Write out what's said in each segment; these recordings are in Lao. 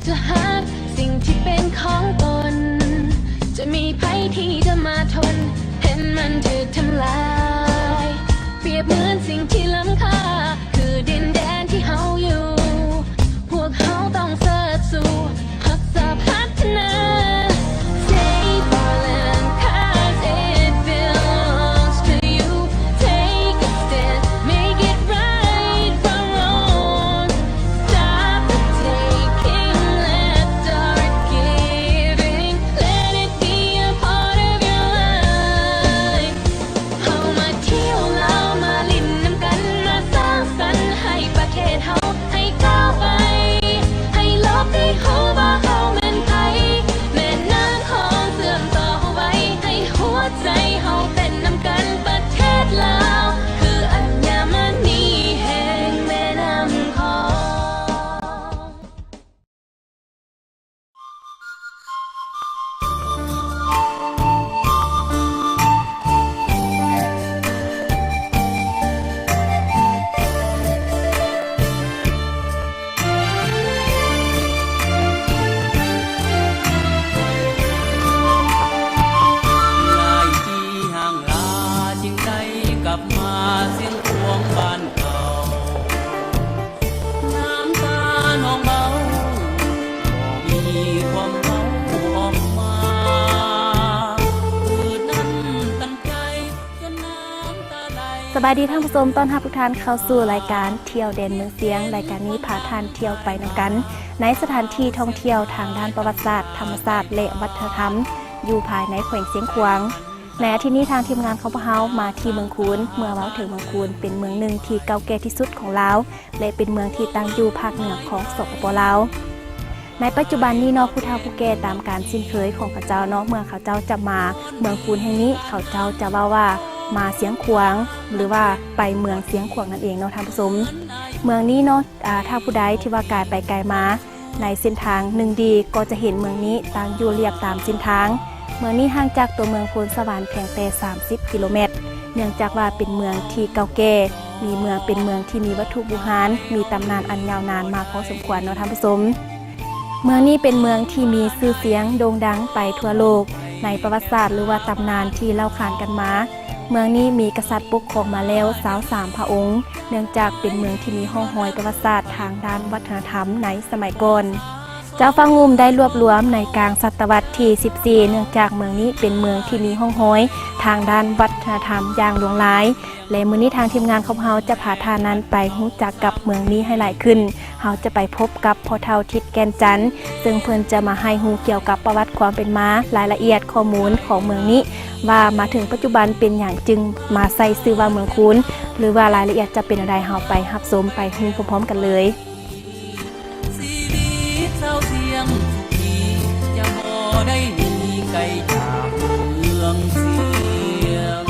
ຈະຫາກສິ່ງທີ່ເປັນຂອງຕົນ ຈະມີໃຜທີ່ຈະມາທົນ ເຫັນມັນຖືກທຳລາຍ ປຽບເໝືອນສິ່ງທີ່ລ້ຳຄ່າ ຄືດິນແດນທີ່ເຮົາຢູ່ ພວກເຮົາຕ້ອງເສີດສູ້ ຮັກສາພັດທະນາ Save our land 'cause it belongs to you. Take a stand, make it right from wrong. Stop the taking, let's start giving. Let it be a part of your life. ເຮົາມາທ່ຽວລາວ ມາຫຼິ້ນນຳກັນ ມາສ້າງສັນໃຫ້ປະເທດເຮົາ ໃຫ້ກ້າວໄປ ໃຫ້ໂລກໄດ້ຮູ້ວ່າເຮົາແມ່ນໃຜ ແມ່ນ້ຳຂອງເຊື່ອມຕໍ່ເຮົາໄວ້ ໃຫ້ຫົວໃຈເຮົາເຕັ້ນນຳກັນ ປະເທດລາວ ຄືອັນຍາມະນີແຫ່ງແມ່ນ້ຳຂອງ. ຫຼາຍປີຫ່າງລາ ຈຶ່ງໄດ້ກັບມາສຽງຂວາງບ້ານເກົ່າ. ນ້ຳຕານ້ອງເບົາ ບໍ່ມີຄວາມເວົ້າອອກມາ ອືດອັ້ນຕັນໃຈ ຈົນນ້ຳຕາໄຫຼ. ສະບາຍດີທ່ານຜູ້ຊົມ, ຕ້ອນຮັບທຸກທ່ານເຂົ້າສູ່ລາຍການທ່ຽວແດນເມືອງຊຽງ. ລາຍການນີ້ພາທ່ານທ່ຽວໄປນຳກັນ ໃນສະຖານທີ່ທ່ອງທ່ຽວທາງດ້ານປະຫວັດສາດ, ທຳມະຊາດ ແລະ ວັດທະນະທຳ ຢູ່ພາຍໃນແຂວງຊຽງຂວາງ. ໃນອາທິດນີ້ທາງທີມງານຂອງພວກເຮົາມາທີ່ເມືອງຄູນ. ເມື່ອເວົ້າເຖິງເມືອງຄູນ ເປັນເມືອງໜຶ່ງທີ່ເກົ່າແກ່ທີ່ສຸດຂອງລາວ ແລະ ເປັນເມືອງທີ່ຕັ້ງຢູ່ພາກເໜືອຂອງ ສປປ ລາວ. ໃນປັດຈຸບັນນີ້ເນາະ ຜູ້ເຖົ້າຜູ້ແກ່ຕາມການຊິນເຄີຍຂອງເຂົາເຈົ້າເນາະ ເມື່ອເຂົາເຈົ້າຈະມາເມືອງຄູນແຫ່ງນີ້ ເຂົາເຈົ້າຈະເວົ້າວ່າມາຊຽງຂວາງ ຫຼືວ່າໄປເມືອງຊຽງຂວາງນັ້ນເອງເນາະທ່ານຜູ້ຊົມ. ເມືອງນີ້ເນາະ ອາ ຖ້າຜູ້ໃດທີ່ວ່າກາຍໄປກາຍມາ ໃນເສັ້ນທາງໜຶ່ງດີ ກໍຈະເຫັນເມືອງນີ້ຕັ້ງຢູ່ລຽບຕາມເສັ້ນທາງ. ເມືອງນີ້ຫ່າງຈາກຕົວເມືອງໂພນສະຫວັນພຽງແຕ່ສາມສິບກິໂລແມັດ ເນື່ອງຈາກວ່າເປັນເມືອງທີ່ເກົ່າແກ່ ມີເມືອງ ເປັນເມືອງທີ່ມີວັດຖຸບູຮານ ມີຕຳນານອັນຍາວນານມາພໍສົມຄວນເນາະທ່ານຜູ້ຊົມ. ເມືອງນີ້ເປັນເມືອງທີ່ມີຊື່ສຽງໂດ່ງດັງໄປທົ່ວໂລກ ໃນປະຫວັດສາດ ຫຼືວ່າຕຳນານທີ່ເລົ່າຂານກັນມາ. ເມືອງນີ້ມີກະສັດປົກຄອງມາແລ້ວຊາວສາມພະອົງ ເນື່ອງຈາກເປັນເມືອງທີ່ມີຮ່ອງຮອຍປະຫວັດສາດທາງດ້ານວັດທະນະທຳໃນສະໄໝກ່ອນ. ເຈົ້າຟ້າງງຸ່ມໄດ້ລວບລວມໃນກາງສະຕະວັດທີສິບສີ່ ເນື່ອງຈາກເມືອງນີ້ເປັນເມືອງທີ່ມີຮ່ອງຮອຍທາງດ້ານວັດທະນະທຳຢ່າງຫຼວງຫຼາຍ ແລະ ມື້ນີ້ທາງທີມງານຂອງເຮົາຈະພາທ່ານນັ້ນໄປຮູ້ຈັກກັບເມືອງນີ້ໃຫ້ຫຼາຍຂຶ້ນ. ເຮົາຈະໄປພົບກັບພໍ່ເຖົ້າທິດແກ່ນຈັນ ເຊິ່ງເພິ່ນຈະມາໃຫ້ຮູ້ກ່ຽວກັບປະຫວັດຄວາມເປັນມາ, ລາຍລະອຽດຂໍ້ມູນຂອງເມືອງນີ້ ວ່າມາເຖິງປັດຈຸບັນເປັນຫຍັງຈຶ່ງມາໃຊ້ຊື່ວ່າເມືອງຄູນ ຫຼືວ່າລາຍລະອຽດຈະເປັນແນວໃດ ເຮົາໄປຮັບຊົມ ໄປຮູ້ພ້ອມໆກັນເລີຍ. ຊີວິດຊາວຊຽງສຸຂີ ຈະບໍ່ໄດ້ໜີໄກຈາກເມືອງຊຽງ.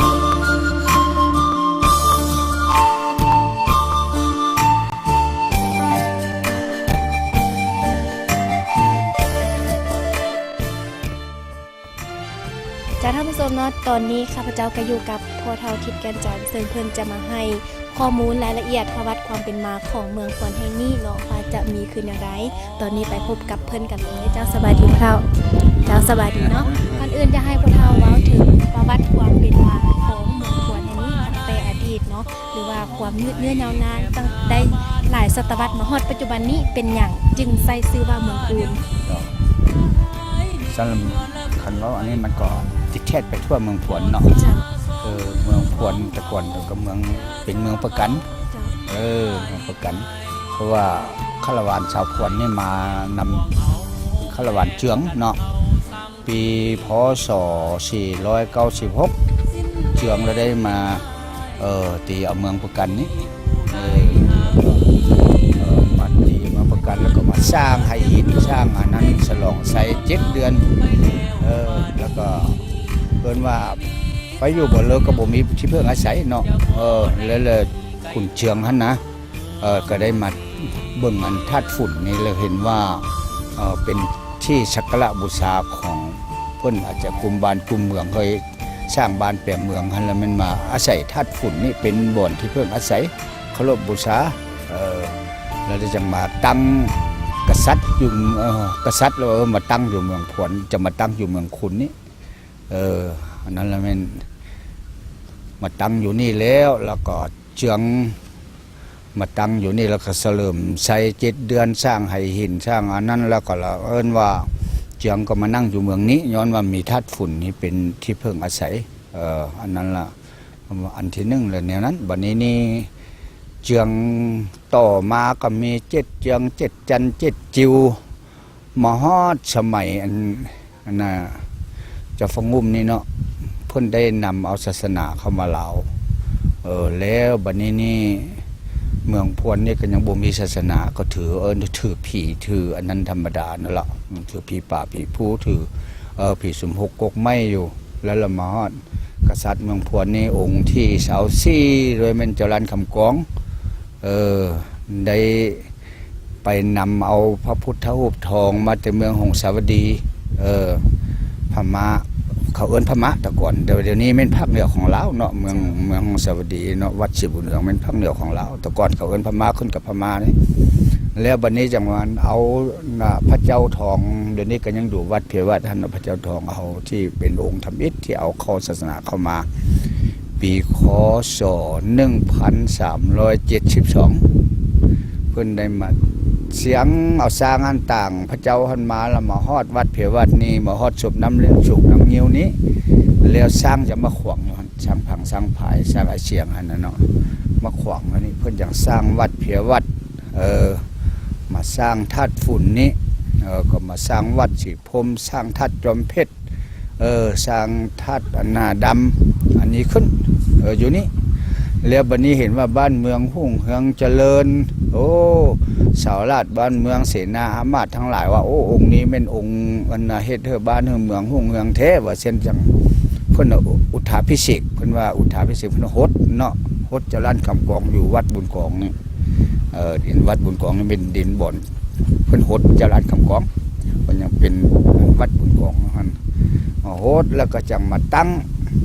ຈ້າ ທ່ານຜູ້ຊົມເນາະ, ຕອນນີ້ຂ້າພະເຈົ້າກໍຢູ່ກັບພໍ່ເຖົ້າທິດແກ່ນຈັນ ເຊິ່ງເພິ່ນຈະມາໃຫ້ຂໍ້ມູນລາຍລະອຽດປະຫວັດຄວາມເປັນມາຂອງເມືອງຄວນແຫ່ງນີ້ເນາະ ວ່າຈະມີຄືແນວໃດ. ຕອນນີ້ໄປພົບກັບເພິ່ນກັນເລີຍ. ເຈົ້າ ສະບາຍດີພໍ່ເຖົ້າ. ເຈົ້າ ສະບາຍດີເນາະ. ກ່ອນອື່ນຢາກໃຫ້ພໍ່ເຖົ້າເວົ້າເຖິງປະຫວັດຄວາມເປັນມາຂອງເມືອງຄວນແຫ່ງນີ້ ຕັ້ງແຕ່ອະດີດເນາະ ຫຼືວ່າຄວາມຍືດເຍື້ອຍາວນານ ຕັ້ງໄດ້ຫຼາຍສະຕະວັດມາຮອດປັດຈຸບັນນີ້ ເປັນຫຍັງຈຶ່ງໃຊ້ຊື່ວ່າເມືອງຄູນ? ເຈົ້າ ສຳລັບຄັນເວົ້າອັນນີ້ມັນກໍຕິດແທດໄປທົ່ວເມືອງພວນເນາະ. ເຈົ້າ ເອີ ເມືອງພວນແຕ່ກ່ອນກໍເມືອງ ເປັນເມືອງປະກັນ. ເຈົ້າ ເອີ ເມືອງປະກັນ ເພາະວ່າຄາລະວານຊາວພວນນີ້ມານຳຄາລະວານເຈືອງເນາະ. ປີ ພ.ສ. ສີ່ຮ້ອຍເກົ້າສິບຫົກ ເຈືອງລະໄດ້ມາ ເອີ ຕີເອົາເມືອງປະກັນນີ້ ເອີ ເອີ ມາຕີເມືອງປະກັນ ແລ້ວກໍມາສ້າງໄຫຫີນ ສ້າງອັນນັ້ນ ສະຫຼອງໄຊເຈັດເດືອນ ເອີ ແລ້ວກໍເອີ້ນວ່າໄປຢູ່ບໍ່ເລີກກໍບໍ່ມີທີ່ເພິ່ງອາໄສເນາະ ເອີ ແລ້ວ ແລ້ວຂຸນເຈືອງຫັ້ນນະ ເອີ ກໍໄດ້ມາເບິ່ງອັນທາດຝຸ່ນນີ້ ແລ້ວເຫັນວ່າ ເອີ ເປັນທີ່ສັກກາລະບູຊາຂອງເພິ່ນ ອາດຈະກຸມບ້ານກຸມເມືອງເຂົາ ສ້າງບ້ານແປງເມືອງຫັ້ນ ແລ້ວແມ່ນມາອາໄສທາດຝຸ່ນນີ້ເປັນບ່ອນທີ່ເພິ່ງອາໄສ ເຄົາລົບບູຊາ ເອີ ແລ້ວຈັ່ງມາຕັ້ງ ກະສັດຢູ່ ເອີ ກະສັດລາວເອີ້ນມາຕັ້ງຢູ່ເມືອງພວນ ຈະມາຕັ້ງຢູ່ເມືອງຄຸນນີ້ ເອີ ອັນນັ້ນລະແມ່ນມາຕັ້ງຢູ່ນີ້ແລ້ວ ລະກໍເຈືອງມາຕັ້ງຢູ່ນີ້ ລະກໍສະເຫຼີມໄຊເຈັດເດືອນ ສ້າງໄຫຫີນ ສ້າງອັນນັ້ນ ລະກໍລະເອີ້ນວ່າເຈືອງກໍມານັ່ງຢູ່ເມືອງນີ້ ຍ້ອນວ່າມີທາດຝຸ່ນນີ້ເປັນທີ່ເພິ່ງອາໄສ ເອີ ອັນນັ້ນລະ ອັນທີໜຶ່ງລະແນວນັ້ນ ບັດນີ້ນີ້ເຈືອງຕໍ່ມາກໍມີເຈັດເຈືອງ ເຈັດຈັນ ເຈັດຈິວ ມາຮອດສະໄໝອັນ ອັນນ່າ ເຈົ້າຟ້າງງຸ່ມນີ້ເນາະ ເພິ່ນໄດ້ນຳເອົາສາສະໜາເຂົ້າມາລາວ ເອີ ແລ້ວບັດນີ້ນີ້ເມືອງພວນນີ້ກໍຍັງບໍ່ມີສາສະໜາ ກໍຖື ເອີ້ນຖືຜີ ຖືອັນນັ້ນທຳມະດານັ້ນລະ ຖືຜີປ່າ ຜີພູ ຖື ເອີ ຜີສຸມຫົກກົກໄມ້ຢູ່ ແລ້ວລະມາຮອດ ກະສັດເມືອງພວນນີ້ອົງທີຊາວສີ່ ໂດຍແມ່ນເຈົ້າລ້ານຄຳກອງ ເອີ ໄດ້ໄປນຳເອົາພະພຸດທະຮູບທອງມາແຕ່ເມືອງຫົງສາວະດີ ເອີ ພະມ້າ ເຂົາເອີ້ນພະມ້າແຕ່ກ່ອນ ແຕ່ວ່າດຽວນີ້ແມ່ນພາກເໜືອຂອງລາວເນາະ ເມືອງ ເຈົ້າ ເມືອງຫົງສາວະດີເນາະ ວັດສີບຸນເຮືອງແມ່ນພາກເໜືອຂອງລາວ ແຕ່ກ່ອນເຂົາເອີ້ນພະມ້າ ຂຶ້ນກັບພະມ້ານີ້ ແລ້ວບັດນີ້ຈັ່ງວ່າເອົາ ນະ ພະເຈົ້າທອງ ດຽວນີ້ກໍຍັງຢູ່ວັດເພຍວັດຫັ້ນນະ ພະເຈົ້າທອງເຮົາທີ່ເປັນອົງທຳອິດທີ່ເອົາເຂົ້າສາສະໜາເຂົ້າມາ ປີ ຄ.ສ. ໜຶ່ງພັນສາມຮ້ອຍເຈັດສິບສອງ ເພິ່ນໄດ້ມາສຽງເອົາຊ້າງຫັ້ນ ຕາງພະເຈົ້າຫັ້ນມາ ແລ້ວມາຮອດວັດເພຍວັດນີ້ ມາຮອດສົບນ້ຳເລນສູບນ້ຳງິ້ວນີ້ ແລ້ວຊ້າງຈະມາຂວາງຢູ່ຫັ້ນ ຊ້າງຜັງ ຊ້າງພາຍ ຊ້າງອາຊຽງຫັ້ນນະເນາະ ມາຂວາງຢູ່ນີ້ ເພິ່ນຈັ່ງສ້າງວັດເພຍວັດ ເອີ ມາສ້າງທາດຝຸ່ນນີ້ ເອີ ກໍມາສ້າງວັດສີພົມ ສ້າງທາດຈອມເພັດ ເອີ ສ້າງທາດອັນນາດຳ ອັນນີ້ຂຶ້ນ ເອີ ຢູ່ນີ້ ແລ້ວບັດນີ້ເຫັນວ່າບ້ານເມືອງຮຸ່ງເຮືອງຈະເລີນ ໂອ້ ຊາວລາດບ້ານເມືອງເສນາອາມາດທັງຫຼາຍວ່າ ໂອ້ ອົງນີ້ແມ່ນອົງອັນນາເຮັດໃຫ້ບ້ານໃຫ້ເມືອງຮຸ່ງເຮືອງແທ້ ວ່າຊັ້ນຈັ່ງ ເພິ່ນອຸດຖາພິເສກ ເພິ່ນວ່າອຸດຖາພິເສກ ເພິ່ນຫົດເນາະ ຫົດເຈົ້າລ້ານຄຳກອງຢູ່ວັດບຸນກອງນີ້ ເອີ ດິນວັດບຸນກອງນີ້ເປັນດິນບ່ອນເພິ່ນຫົດເຈົ້າລ້ານຄຳກອງ ເພິ່ນຍັງເປັນວັດບຸນກອງຫັ້ນ ມາຫົດແລ້ວກໍຈັ່ງມາຕັ້ງ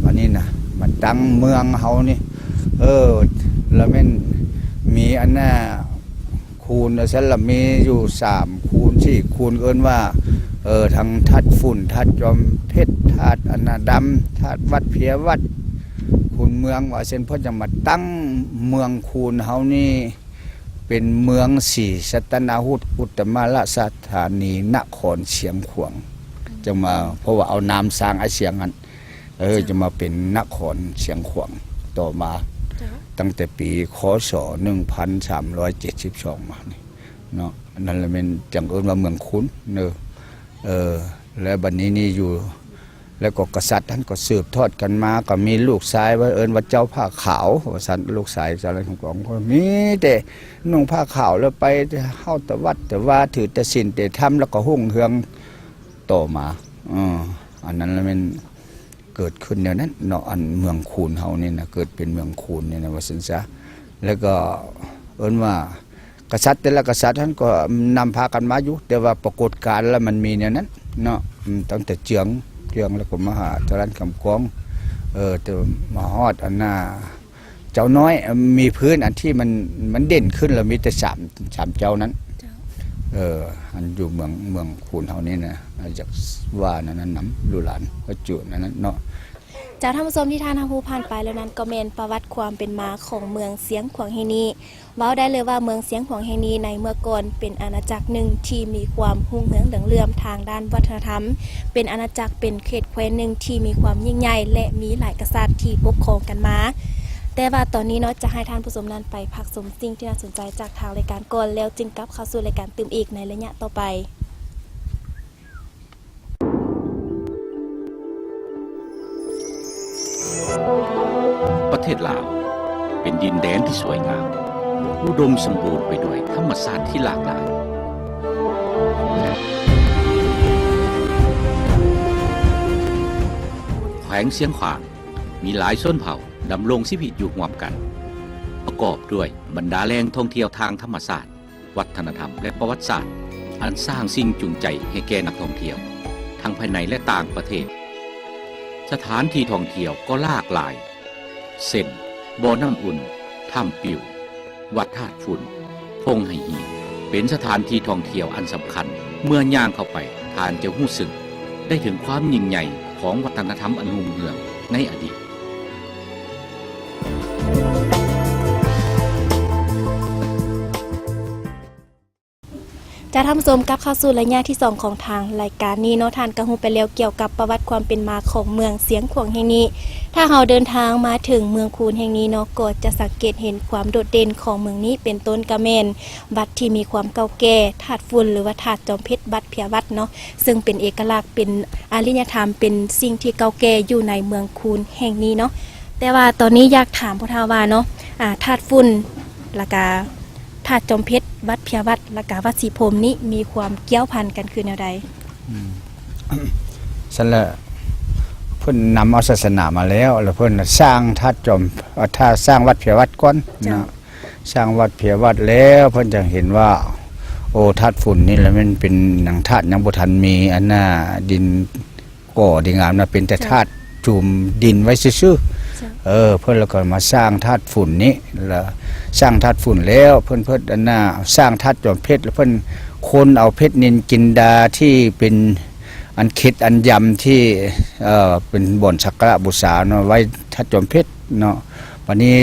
ອັນນີ້ນະ ມາຕັ້ງເມືອງເຮົານີ້ ເອີ ລະແມ່ນມີອັນນ່າ ຄູນວ່າຊັ້ນລະ ມີຢູ່ສາມຄູນ ສີ່ຄູນ ເອີ້ນວ່າ ເອີ ທັງທາດຝຸ່ນ ທາດຈອມເພັດ ທາດອັນນາດຳ ທາດວັດເພຍວັດ ຄູນເມືອງ ວ່າຊັ້ນ ເພິ່ນຈະມາຕັ້ງເມືອງຄູນເຮົານີ້ ເປັນເມືອງສີສັດຕະນາຮຸດ ອຸດຕະມະລາຊະທານີ ນະຄອນຊຽງຂວາງ ຈັ່ງມາ ເພາະວ່າເອົານາມຊ້າງອາຊຽງຫັ້ນ ເອີ ເຈົ້າ ຈະມາເປັນນະຄອນຊຽງຂວາງຕໍ່ມາ ເຈົ້າ ຕັ້ງແຕ່ປີ ຄ.ສ. ໜຶ່ງພັນສາມຮ້ອຍເຈັດສິບສອງມານີ້ເນາະ ອັນນັ້ນລະແມ່ນຈັ່ງເອີ້ນວ່າເມືອງຄຸນເນາະ ເອີ ແລ້ວບັດນີ້ນີ້ຢູ່ ແລ້ວກໍກະສັດຫັ້ນກໍສືບທອດກັນມາ ກໍມີລູກຊາຍວ່າເອີ້ນວ່າເຈົ້າຜ້າຂາວວ່າຊັ້ນ ລູກຊາຍເຈົ້າລັດຄຳກອງ ກໍມີແຕ່ນຸ່ງຜ້າຂາວ ແລ້ວໄປເຮົາແຕ່ວັດແຕ່ວາ ຖືແຕ່ສິນແຕ່ທຳ ແລ້ວກໍຮຸ່ງເຮືອງຕໍ່ມາ ເອີ ອັນນັ້ນລະແມ່ນ ເກີດຂຶ້ນແນວນັ້ນເນາະ ອັນເມືອງຄູນເຮົານີ້ນະ ເກີດເປັນເມືອງຄູນນີ້ນະ ວ່າຊັ້ນຊະ ແລ້ວກໍເອີ້ນວ່າກະສັດແຕ່ລະກະສັດຫັ້ນກໍນຳພາກັນມາຢູ່ ແຕ່ວ່າປາກົດການລະມັນມີແນວນັ້ນເນາະ ອືມ ຕັ້ງແຕ່ເຈືອງ ເຈືອງ ແລ້ວກໍມາຫາເຈົ້າລ້ານຄຳກອງ ເອີ ແຕ່ມາຮອດອັນນ່າ ເຈົ້ານ້ອຍ ມີພື້ນອັນທີ່ມັນ ມັນເດັ່ນຂຶ້ນ ແລ້ວມີແຕ່ສາມ ສາມເຈົ້ານັ້ນ ເຈົ້າ ເອີ ອັນຢູ່ເມືອງ ເມືອງຄູນເຮົານີ້ນະ ຢາກວ່າແນວນັ້ນນຳລູກຫຼານ ກໍຈຸແນວນັ້ນເນາະ. ເຈົ້າ ທ່ານຜູ້ຊົມ ທີ່ທ່ານຮັບຮູ້ຜ່ານໄປແລ້ວນັ້ນ ກໍແມ່ນປະຫວັດຄວາມເປັນມາຂອງເມືອງຊຽງຂວາງແຫ່ງນີ້. ເວົ້າໄດ້ເລີຍວ່າເມືອງຊຽງຂວາງແຫ່ງນີ້ໃນເມື່ອກ່ອນເປັນອານາຈັກໜຶ່ງທີ່ມີຄວາມຮຸ່ງເຮືອງເຫຼືອງເຫຼື້ອມທາງດ້ານວັດທະນະທຳ, ເປັນອານາຈັກ ເປັນເຂດແຄວ້ນໜຶ່ງທີ່ມີຄວາມຍິ່ງໃຫຍ່ ແລະ ມີຫຼາຍກະສັດທີ່ປົກຄອງກັນມາ. ແຕ່ວ່າຕອນນີ້ເນາະ ຈະໃຫ້ທ່ານຜູ້ຊົມນັ້ນໄປພັກຊົມສິ່ງທີ່ໜ້າສົນໃຈຈາກທາງລາຍການກ່ອນ ແລ້ວຈຶ່ງກັບເຂົ້າສູ່ລາຍການຕື່ມອີກໃນໄລຍະຕໍ່ໄປ. ປະເທດລາວ ເປັນດິນແດນທີ່ສວຍງາມ, ອຸດົມສົມບູນໄປດ້ວຍທຳມະຊາດທີ່ຫຼາກຫຼາຍ. ແຂວງຊຽງຂວາງ ມີຫຼາຍຊົນເຜົ່າດຳລົງຊີວິດຢູ່ຮ່ວມກັນ, ປະກອບດ້ວຍບັນດາແຫຼ່ງທ່ອງທ່ຽວທາງທຳມະຊາດ, ວັດທະນະທຳ ແລະ ປະຫວັດສາດ ອັນສ້າງສິ່ງຈູງໃຈໃຫ້ແກ່ນັກທ່ອງທ່ຽວ ທັງພາຍໃນ ແລະ ຕ່າງປະເທດ. ສະຖານທີ່ທ່ອງທ່ຽວກໍຫຼາກຫຼາຍ ເຊັ່ນ ບໍ່ນ້ຳອຸ່ນ, ຖ້ຳປິວ, ວັດທາດຝຸ່ນ, ທົ່ງໄຫຫີນ, ເປັນສະຖານທີ່ທ່ອງທ່ຽວອັນສຳຄັນ, ເມື່ອຍ່າງເຂົ້າໄປ, ທ່ານຈະຮູ້ສຶກໄດ້ເຖິງຄວາມຍິ່ງໃຫຍ່ຂອງວັດທະນະທຳອັນຮຸ່ງເຮືອງໃນອະດີດ. ຈະທ່ານຜູ້ຊົມ ກັບເຂົ້າສູ່ໄລຍະທີສອງຂອງທາງລາຍການນີ້ເນາະ, ທ່ານກໍຮູ້ໄປແລ້ວກ່ຽວກັບປະຫວັດຄວາມເປັນມາຂອງເມືອງຊຽງຂວາງແຫ່ງນີ້. ຖ້າເຮົາເດີນທາງມາເຖິງເມືອງຄູນແຫ່ງນີ້ເນາະ, ກໍຈະສັງເກດເຫັນຄວາມໂດດເດັ່ນຂອງເມືອງນີ້, ເປັນຕົ້ນກໍແມ່ນ ວັດທີ່ມີຄວາມເກົ່າແກ່, ທາດຝຸ່ນ ຫຼືວ່າທາດຈອມເພັດ ວັດເພຍວັດເນາະ, ເຊິ່ງເປັນເອກະລັກ, ເປັນອາລິຍະທຳ, ເປັນສິ່ງທີ່ເກົ່າແກ່ຢູ່ໃນເມືອງຄູນແຫ່ງນີ້ເນາະ. ແຕ່ວ່າຕອນນີ້ຢາກຖາມພວກທ່ານວ່າເນາະ, ອາ, ທາດຝຸ່ນ ລະກະທາດຈອມເພັດ, ວັດເພຍວັດ ລະກະວັດສີພົມນີ້ ມີຄວາມກ່ຽວພັນກັນຄືແນວໃດ? ອືມ ຊັ້ນລະ ເພິ່ນນຳເອົາສາສະໜາມາແລ້ວ, ລະເພິ່ນສ້າງທາດຈອມ, ເອີ, ຖ້າສ້າງວັດເພຍວັດກ່ອນ ເຈົ້າ ເນາະ. ສ້າງວັດເພຍວັດແລ້ວ ເພິ່ນຈັ່ງເຫັນວ່າ ໂອ້ ທາດຝຸ່ນນີ້ລະແມ່ນເປັນຫຍັງ ທາດຍັງບໍ່ທັນມີອັນນ່າ ດິນກໍ່ດີງາມນະ, ເປັນແຕ່ ເຈົ້າ ທາດຈຸ່ມດິນໄວ້ຊື່ໆ. ເຈົ້າ ເອີ ເພິ່ນລະກໍມາສ້າງທາດຝຸ່ນນີ້ ລະສ້າງທາດຝຸ່ນແລ້ວ ເພິ່ນ ເພິ່ນອັນນ່າ ສ້າງທາດຈອມເພັດ ລະເພິ່ນຄົ້ນເອົາເພັດນິນຈິນດາທີ່ເປັນ ອັນເຂັດອັນຢຳທີ່ ເອີ ເປັນບ່ອນສັກກາລະບູຊາເນາະ ໄວ້ທາດຈອມເພັດເນາະ. ບາດນີ້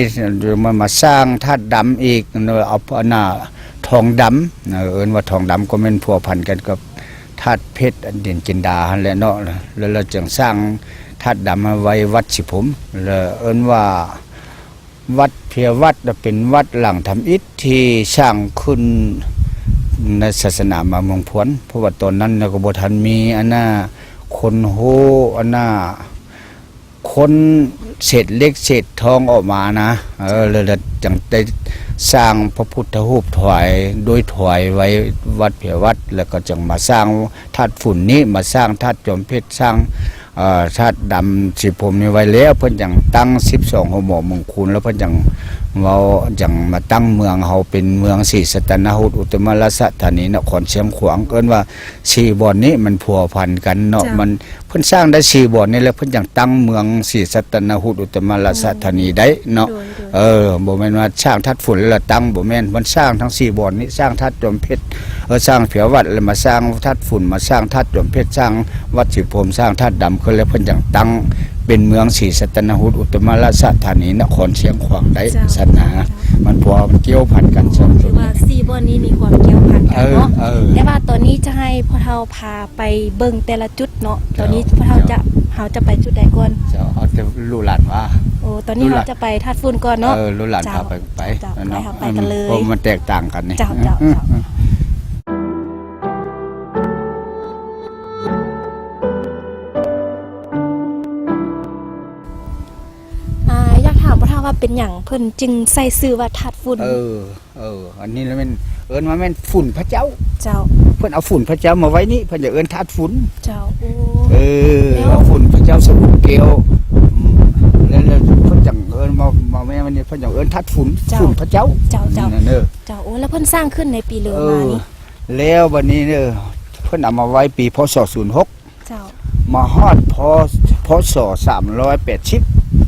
ມາ ມາສ້າງທາດດຳອີກເນາະ, ເອົາອັນນ່າ ທອງດຳ ເອີ້ນວ່າທອງດຳ ກໍແມ່ນພົວພັນກັນກັບທາດເພັດ ອັນດິນຈິນດາຫັ້ນແຫຼະເນາະ. ແລ້ວ ແລ້ວຈຶ່ງສ້າງທາດດຳມາໄວ້ວັດສີພົມ ແລ້ວເອີ້ນວ່າ ວັດເພຍວັດນະ ເປັນວັດຫຼັງທຳອິດທີ່ສ້າງຂຶ້ນໃນສາສະໜາມາເມືອງພວນ, ເພາະວ່າຕອນນັ້ນນະກໍບໍ່ທັນມີອັນນ່າ ຄົ້ນຮູ້ອັນນ່າ ຄົ້ນເສດເຫຼັກເສດທອງອອກມານະ. ເອີ ແລ້ວ ແລ້ວຈັ່ງໄດ້ສ້າງພະພຸດທະຮູບຖວາຍ ໂດຍຖວາຍໄວ້ວັດເພຍວັດ, ແລ້ວກໍຈຶ່ງມາສ້າງທາດຝຸ່ນນີ້ ມາສ້າງທາດຈອມເພັດ ສ້າງ ເອີ ທາດດຳສີພົມນີ້ໄວ້ແລ້ວ ເພິ່ນຈັ່ງຕັ້ງສິບສອງຫົວໝໍເມືອງຄູນ ແລ້ວເພິ່ນຈັ່ງເວົ້າ ຈັ່ງມາຕັ້ງເມືອງເຮົາເປັນເມືອງສີສັດຕະນາຮຸດ ອຸດຕະມະລາຊະທານີ ນະຄອນຊຽງຂວາງ. ເອີ້ນວ່າສີ່ບ່ອນນີ້ມັນພົວພັນກັນເນາະ, ເຈົ້າ ມັນ ເພິ່ນສ້າງໄດ້ສີ່ບ່ອນນີ້ແລ້ວ ເພິ່ນຈັ່ງຕັ້ງເມືອງສີສັດຕະນາຮຸດ ອຸດຕະມະລາຊະທານີໄດ້ເນາະ. ໂດຍ ໂດຍ ເອີ ບໍ່ແມ່ນວ່າສ້າງທາດຝຸ່ນແລ້ວຕັ້ງ, ບໍ່ແມ່ນ, ເພິ່ນສ້າງທັງສີ່ບ່ອນນີ້, ສ້າງທາດຈອມເພັດ ເອີ ສ້າງເພຍວັດ ແລ້ວມາສ້າງທາດຝຸ່ນ, ມາສ້າງທາດຈອມເພັດ, ສ້າງວັດສີພົມ, ສ້າງທາດດຳຂຶ້ນ ແລ້ວເພິ່ນຈັ່ງຕັ້ງເປັນເມືອງສີສັດຕະນາຮຸດ ອຸດຕະມະລາຊະທານີ ນະຄອນຊຽງຂວາງໄດ້. ເຈົ້າ ຊັ້ນນະ ເຈົ້າ ມັນພົວ ມັນກ່ຽວພັນກັນ. ອໍ ສອງໂຕນີ້ ຖືວ່າສີ່ບ່ອນນີ້ມີຄວາມກ່ຽວພັນກັນເນາະ. ເອີ ເອີ ແຕ່ວ່າຕອນນີ້ຈະໃຫ້ພວກເຮົາພາໄປເບິ່ງແຕ່ລະຈຸດເນາະ. ເຈົ້າ ຕອນນີ້ພວກເຮົາ ເຈົ້າ ຈະ ເຮົາຈະໄປຈຸດໃດກ່ອນ? ເຈົ້າ ເອົາແຕ່ລູກຫຼານວ່າ. ໂອ້ ຕອນນີ້ເຮົາຈະໄປທາດຝຸ່ນກ່ອນເນາະ. ເອີ ລູກຫຼານພາໄປ ເຈົ້າ ໄປ ເຈົ້າ ເນາະ. ໄປເຮົາໄປກັນເລີຍ. ເພາະມັນແຕກຕ່າງກັນນີ້. ເຈົ້າ ເຈົ້າ ເຈົ້າ. ອາ ຢາກຖາມບໍ່ທາບວ່າເປັນຫຍັງເພິ່ນຈຶ່ງໃສ່ຊື່ວ່າທາດຝຸ່ນ? ເອີ ເອີ ອັນນີ້ລະແມ່ນ ເອີ້ນວ່າແມ່ນຝຸ່ນພະເຈົ້າ. ເຈົ້າ ເພິ່ນເອົາຝຸ່ນພະເຈົ້າມາໄວ້ນີ້ ເພິ່ນຈະເອີ້ນທາດຝຸ່ນ. ເຈົ້າ ໂອ້ ເອີ ແລ້ວ ເອົາຝຸ່ນພະເຈົ້າສະບຸນແກ້ວ ອືມ ແລ້ວ ແລ້ວເພິ່ນຈັ່ງເອີ້ນມາ ມາແມ່ນນີ້ ເພິ່ນຈັ່ງເອີ້ນທາດຝຸ່ນ. ເຈົ້າ ຝຸ່ນພະເຈົ້າ. ເຈົ້າ ເຈົ້າ ນັ້ນເດີ. ເຈົ້າ ໂອ້ ແລ້ວເພິ່ນສ້າງຂຶ້ນໃນປີເລີມານີ້? ເອີ ແລ້ວບັດນີ້ເດີ ເພິ່ນເອົາມາໄວ້ປີ ພ.ສ. ສູນຫົກ. ເຈົ້າ ມາຮອດ ພ.ສ. ສາມຮ້ອຍແປດສິບ.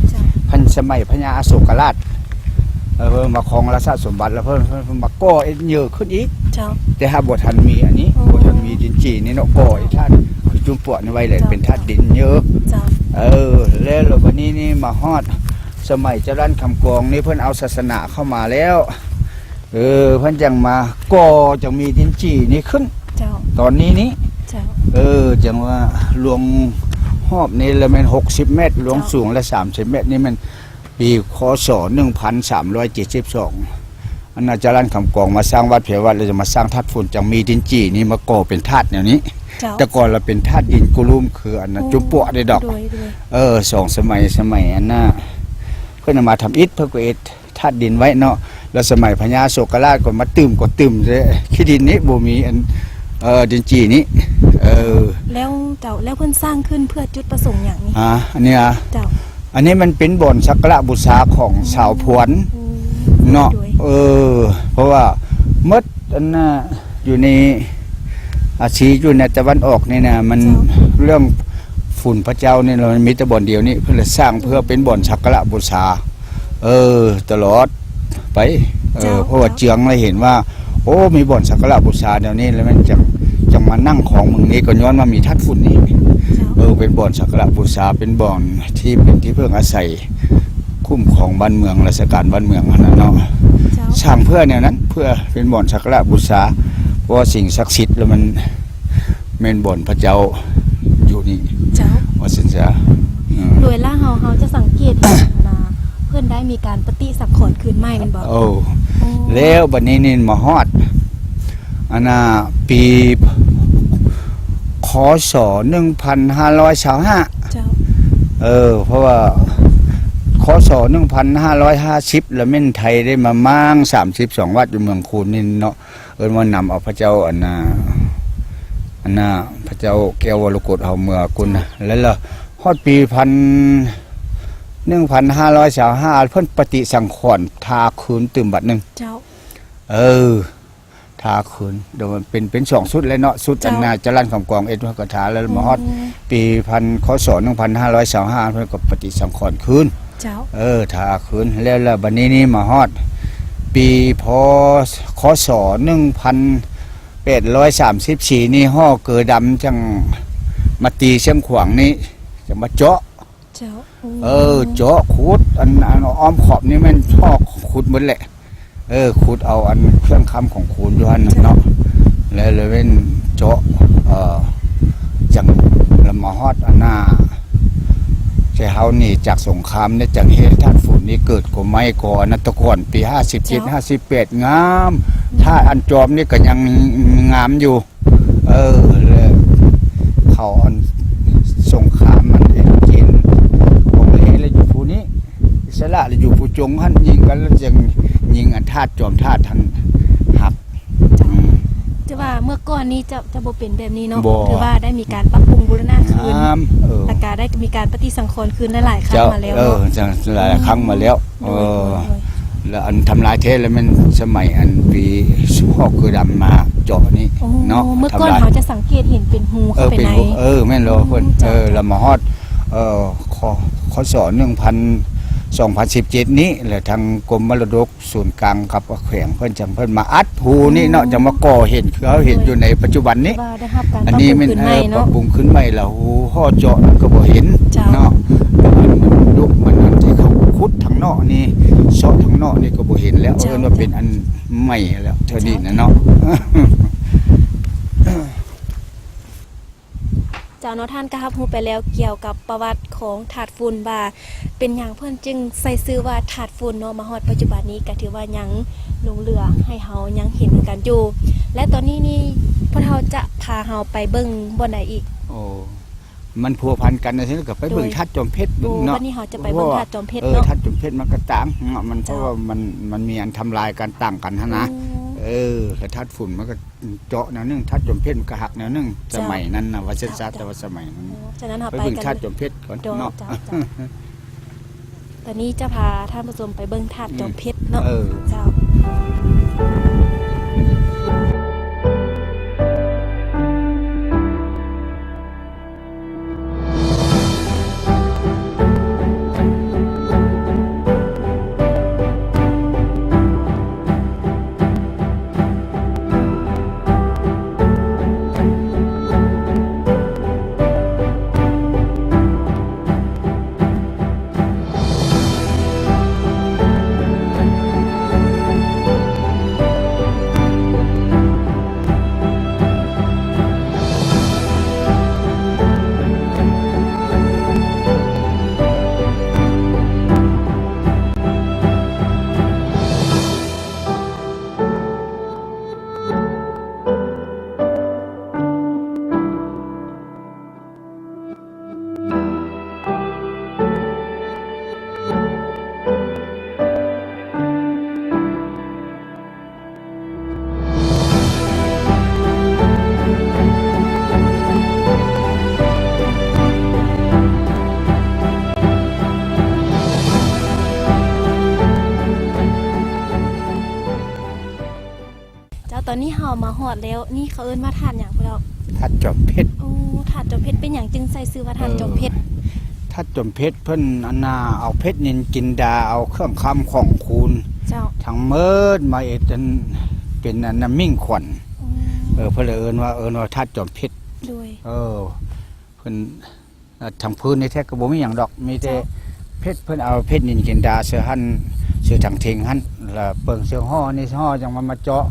ເຈົ້າ ພັນສະໄໝພະຍາອະໂສກະລາດ ເອີ ມາຄອງລາຊະສົມບັດ ແລ້ວເພິ່ນ ເພິ່ນ ເພິ່ນມາກໍ່ເຮັດເຍີຂຶ້ນອີກ. ເຈົ້າ ແຕ່ຫາກບໍ່ທັນມີອັນນີ້. ໂອ້ ບໍ່ທັນມີດິນຈີ່ນີ້ເນາະ ກໍ່ອີກທາດ ຄືຈຸມປວກນີ້ໄວ້ເລີຍ. ເຈົ້າ ເປັນທາດດິນເຍີ. ເຈົ້າ ເອີ ແລ້ວ ແລ້ວບັດນີ້ນີ້ມາຮອດສະໄໝເຈົ້າລ້ານຄຳກອງນີ້ ເພິ່ນເອົາສາສະໜາເຂົ້າມາແລ້ວ. ເອີ ເພິ່ນຈັ່ງມາກໍ່ ຈັ່ງມີດິນຈີ່ນີ້ຂຶ້ນ. ເຈົ້າ ຕອນນີ້ນີ້. ເຈົ້າ ເອີ ຈັ່ງວ່າລວງຮອບນີ້ລະແມ່ນຫົກສິບແມັດ, ລວງ ເຈົ້າ ສູງລະສາມສິບແມັດ. ນີ້ແມ່ນປີ ຄ.ສ. ໜຶ່ງພັນສາມຮ້ອຍເຈັດສິບສອງ. ອັນນາຈາລານຄຳກອງມາສ້າງວັດເພຍວັດ ແລ້ວຈະມາສ້າງທາດຝຸ່ນ ຈັ່ງມີດິນຈີ່ນີ້ມາກໍ່ເປັນທາດແນວນີ້. ເຈົ້າ ແຕ່ກ່ອນລະເປັນທາດດິນກຸລຸມ ຄືອັນນາ ໂອ້ ຈຸມປວກເດ້ດອກ. ໂດຍ ໂດຍ. ເອີ ສອງສະໄໝ ສະໄໝອັນນາ ເພິ່ນເອົາມາທຳອິດ ເພິ່ນກໍເຮັດ ທາດດິນໄວ້ເນາະ. ແລ້ວສະໄໝພະຍາໂສກະລາດກໍມາຕື່ມ ກໍຕື່ມແຕ່ຂີ້ດິນນີ້ ບໍ່ມີອັນ ເອີ ດິນຈີ່ນີ້. ເອີ ແລ້ວ ເຈົ້າ ແລ້ວເພິ່ນສ້າງຂຶ້ນເພື່ອຈຸດປະສົງຫຍັງນີ້? ອາ ອັນນີ້ອະ? ເຈົ້າ ອັນນີ້ມັນເປັນບ່ອນສັກກາລະບູຊາຂອງຊາວພວນ ໂອ້ ເນາະ. ໂດຍ ໂດຍ. ເອີ ເພາະວ່າໝົດອັນນ່າ ຢູ່ໃນອາຊີ ຢູ່ໃນຕາເວັນອອກນີ້ນະ ມັນ ເຈົ້າ ເລື່ອງຝຸ່ນພະເຈົ້ານີ້ ມັນມີແຕ່ບ່ອນດຽວນີ້ ເພິ່ນລະສ້າງເພື່ອເປັນບ່ອນສັກກາລະບູຊາ ເອີ ຕະຫຼອດໄປ. ເອີ ເຈົ້າ ເພາະວ່າເຈົ້າ ເຈືອງລະເຫັນວ່າ ໂອ້ ມີບ່ອນສັກກາລະບູຊາແນວນີ້ ແລ້ວແມ່ນຈັ່ງ ຈັ່ງມານັ່ງຂອງເມືອງນີ້ ກໍຍ້ອນວ່າມີທາດຝຸ່ນນີ້ ເຈົ້າ ເອີ ເປັນບ່ອນສັກກາລະບູຊາ ເປັນບ່ອນທີ່ເປັນທີ່ເພິ່ງອາໄສຄຸ້ມຄອງບ້ານເມືອງ ລາຊະການບ້ານເມືອງຫັ້ນນະເນາະ ເຈົ້າ ສ້າງເພື່ອແນວນັ້ນ ເພື່ອເປັນບ່ອນສັກກາລະບູຊາ ເພາະວ່າສິ່ງສັກສິດ ແລ້ວມັນ ແມ່ນບ່ອນພະເຈົ້າຢູ່ນີ້ ເຈົ້າ ວ່າຊັ້ນຊະ ອືມ ໂດຍລະເຮົາ ເຮົາຈະສັງເກດເຫັນນະ ເພິ່ນໄດ້ມີການປະຕິສັງຂອນຄືນໃໝ່ແມ່ນບໍ່? ໂອ້ ໂອ້ ແລ້ວບັດນີ້ນີ້ມາຮອດ ອັນນ່າ ປີ ຄ.ສ. ໜຶ່ງພັນຫ້າຮ້ອຍຊາວຫ້າ ເຈົ້າ ເອີ ເພາະວ່າ ຄ.ສ. ໜຶ່ງພັນຫ້າຮ້ອຍຫ້າສິບ ລະແມ່ນໄທໄດ້ມາມ້າງສາມສິບສອງວັດຢູ່ເມືອງຄູນນີ້ເນາະ ເອີ້ນວ່ານຳເອົາພະເຈົ້າ ອັນນ່າ ອັນນ່າ ພະເຈົ້າແກ້ວວໍລະກົດເຮົາເມືອກຸນ ເຈົ້າ ແລ້ວລະຮອດປີພັນ ໜຶ່ງພັນຫ້າຮ້ອຍຊາວຫ້າ ເພິ່ນປະຕິສັງຂອນທ່າຄືນຕື່ມບັດໜຶ່ງ ເຈົ້າ ເອີ ທ່າຄືນ ໂດຍເປັນ ເປັນສອງຊຸດແລ້ວເນາະ ຊຸດ ເຈົ້າ ອັນນ່າ ຈະລັນຄຳກອງ ເອັດ ກະຖາ ແລ້ວມາຮອດ ອືມ ປີພັນ ຄ.ສ. ໜຶ່ງພັນຫ້າຮ້ອຍຊາວຫ້າ ເພິ່ນກໍປະຕິສັງຂອນຄືນ ເຈົ້າ ເອີ ທ່າຄືນ ແລ້ວ ແລ້ວບັດນີ້ນີ້ມາຮອດປີ ພ.ຄ.ສ. ໜຶ່ງພັນແປດຮ້ອຍສາມສິບສີ່ນີ້ ຫໍ້ເກີດຳຈັ່ງມາຕີຊຽງຂວາງນີ້ ຈັ່ງມາເຈາະ ເຈົ້າ ໂອ້ ເອີ ເຈາະຂຸດ ອັນ ອັນອ້ອມຂອບນີ້ແມ່ນເຈາະຂຸດໝົດແຫຼະ ເອີ ຂຸດເອົາອັນເຄື່ອງຄຳຂອງຄູນຢູ່ຫັ້ນເນາະ ເຈົ້າ ແລ້ວ ແລ້ວແມ່ນເຈາະ ເອີ ຈັ່ງລະມາຮອດອັນນ່າ ແຕ່ເຮົາໜີຈາກສົງຄາມນີ້ ຈັ່ງເຮັດໃຫ້ທາດຝຸ່ນນີ້ເກີດກໍໄໝ້ກໍ ອັນນັ້ນແຕ່ກ່ອນປີຫ້າສິບເຈັດ ເຈົ້າ ຫ້າສິບແປດ ງາມ ອືມ ທາດອັນຈອມນີ້ກໍຍັງງາມຢູ່ ເອີ ແລ້ວເຂົາອັນສົງຄາມອັນເອເຈນ ຂອງເອລະຢູ່ຜູ້ນີ້ ອິດສະລະລະຢູ່ຜູ້ຈົງຫັ້ນ ຍິງກັນລະຈັ່ງຍິງອັນທາດ ຈອມທາດຫັ້ນຫັກ ເຈົ້າ ອືມ ແຕ່ວ່າເມື່ອກ່ອນນີ້ຈະ ຈະບໍ່ເປັນແບບນີ້ເນາະ ບໍ່ ຖືວ່າໄດ້ມີການປັບປຸງບູລະນະຄືນ ງາມ ເອີ ແລ້ວກະໄດ້ມີການປະຕິສັງຂອນຄືນຫຼາຍໆຄັ້ງ ເຈົ້າ ມາແລ້ວ ເອີ ເນາະ ຈັ່ງຫຼາຍຄັ້ງມາແລ້ວ ໂດຍ ເອີ ໂດຍ ແລ້ວອັນທຳລາຍແທ້ລະແມ່ນສະໄໝອັນປີສຸພອກຄືດຳມາເຈາະນີ້ ໂອ້ ເນາະ ເມື່ອກ່ອນເຮົາຈະສັງເກດເຫັນເປັນຮູ ເອີ ເຂົ້າໄປໃນ ເອີ ແມ່ນແລ້ວ ອືມ ເພິ່ນ ເຈົ້າ ເອີ ລະມາຮອດ ເອີ ຄ.ສ. ໜຶ່ງພັນ ສອງພັນສິບເຈັດນີ້ ແລະທາງກົມມໍລະດົກສູນກາງກັບແຂວງ ເພິ່ນຈັ່ງເພິ່ນມາອັດຮູນີ້ເນາະ ຈັ່ງມາກໍ່ເຫັນ ຄືເຮົາເຫັນຢູ່ໃນປັດຈຸບັນນີ້ ຖືວ່າໄດ້ຮັບການປັບປຸງຄືນໃໝ່ເນາະ ເອີ ປັບປຸງຄືນໃໝ່ລະ ຮູຫໍ້ເຈາະນັ້ນກໍບໍ່ເຫັນ ເຈົ້າ ເນາະ ແຕ່ວ່າມັນຍຸກມັນອັນທີ່ເຂົາຂຸດທາງນອກນີ້ ເຊາະທາງນອກນີ້ກໍບໍ່ເຫັນແລ້ວ ເຈົ້າ ເອີ້ນວ່າເປັນອັນໃໝ່ແລ້ວເທື່ອນີ້ນະເນາະ ເຈົ້າ ເຈົ້າ. ເຈົ້າເນາະ ທ່ານກໍຮັບຮູ້ໄປແລ້ວກ່ຽວກັບປະຫວັດຂອງທາດຝຸ່ນ ວ່າເປັນຫຍັງເພິ່ນຈຶ່ງໃສ່ຊື່ວ່າທາດຝຸ່ນເນາະ ມາຮອດປັດຈຸບັນນີ້ກໍຖືວ່າຍັງຫຼົງເຫຼືອໃຫ້ເຮົາຍັງເຫັນກັນຢູ່ ແລະຕອນນີ້ນີ້ພວກເຮົາຈະພາເຮົາໄປເບິ່ງບ່ອນໃດອີກ? ໂອ້ ມັນພົວພັນກັນຈັ່ງຊີ້ ກໍໄປເບິ່ງ ໂດຍ ທາດຈອມເພັດ ໂດຍ ເນາະ ວັນນີ້ເຮົາຈະໄປເບິ່ງທາດຈອມເພັດ ເອີ ເນາະ ທາດຈອມເພັດມັນກໍຕ່າງເນາະ ມັນ ເຈົ້າ ເພາະວ່າມັນ ມັນມີອັນທຳລາຍກັນ ຕ່າງກັນຫັ້ນນະ ອືມ ເອີ ແລະທາດຝຸ່ນມັນກໍ ເຈາະແນວໜຶ່ງ ທາດຈອມເພັດມັນກະຫັກແນວໜຶ່ງ ເຈົ້າ ສະໄໝນັ້ນນະ ວ່າຊັ້ນຊະ ເຈົ້າ ແຕ່ວ່າສະໄໝນັ້ນ ໂອ້ ສະນັ້ນເຮົາໄປເບິ່ງທາດຈອມເພັດກ່ອນເນາະ ເຈົ້າ ເຈົ້າ ຕອນນີ້ຈະພາທ່ານຜູ້ຊົມໄປເບິ່ງທາດຈອມເພັດເນາະ ອືມ ເອີ ເຈົ້າ. ເຈົ້າ ຕອນນີ້ເຮົາມາຮອດແລ້ວ ນີ້ເຂົາເອີ້ນວ່າທາດຫຍັງພຸ້ນເຈົ້າ? ທາດຈອມເພັດ. ໂອ້ ທາດຈອມເພັດ ເປັນຫຍັງຈຶ່ງໃສ່ຊື່ວ່າທາດຈອມເພັດ? ເອີ ທາດຈອມເພັດ ເພິ່ນອັນນ່າ ເອົາເພັດນິນຈິນດາ ເອົາເຄື່ອງຄຳຂອງຄູນ ເຈົ້າ ທັງໝົດມາເຮັດອັນ ເປັນອັນນະ ມິ້ງຂວັນ. ອືມ ເອີ ເພິ່ນເລີຍເອີ້ນວ່າ ເອີ້ນວ່າທາດຈອມເພັດ. ໂດຍ ເອີ ເພິ່ນ ເອີ ທາງພື້ນນີ້ແທ້ກໍບໍ່ມີຫຍັງດອກ ມີແຕ່ ເຈົ້າ ເພັດ. ເພິ່ນເອົາເພັດນິນກິນດາໃສ່ຫັ້ນ ໃສ່ຖັງເທັງຫັ້ນ ລະເບິ່ງເຊິ່ງຫໍ່ນີ້ ຫໍ່ຈັ່ງມັນມາເຈາະ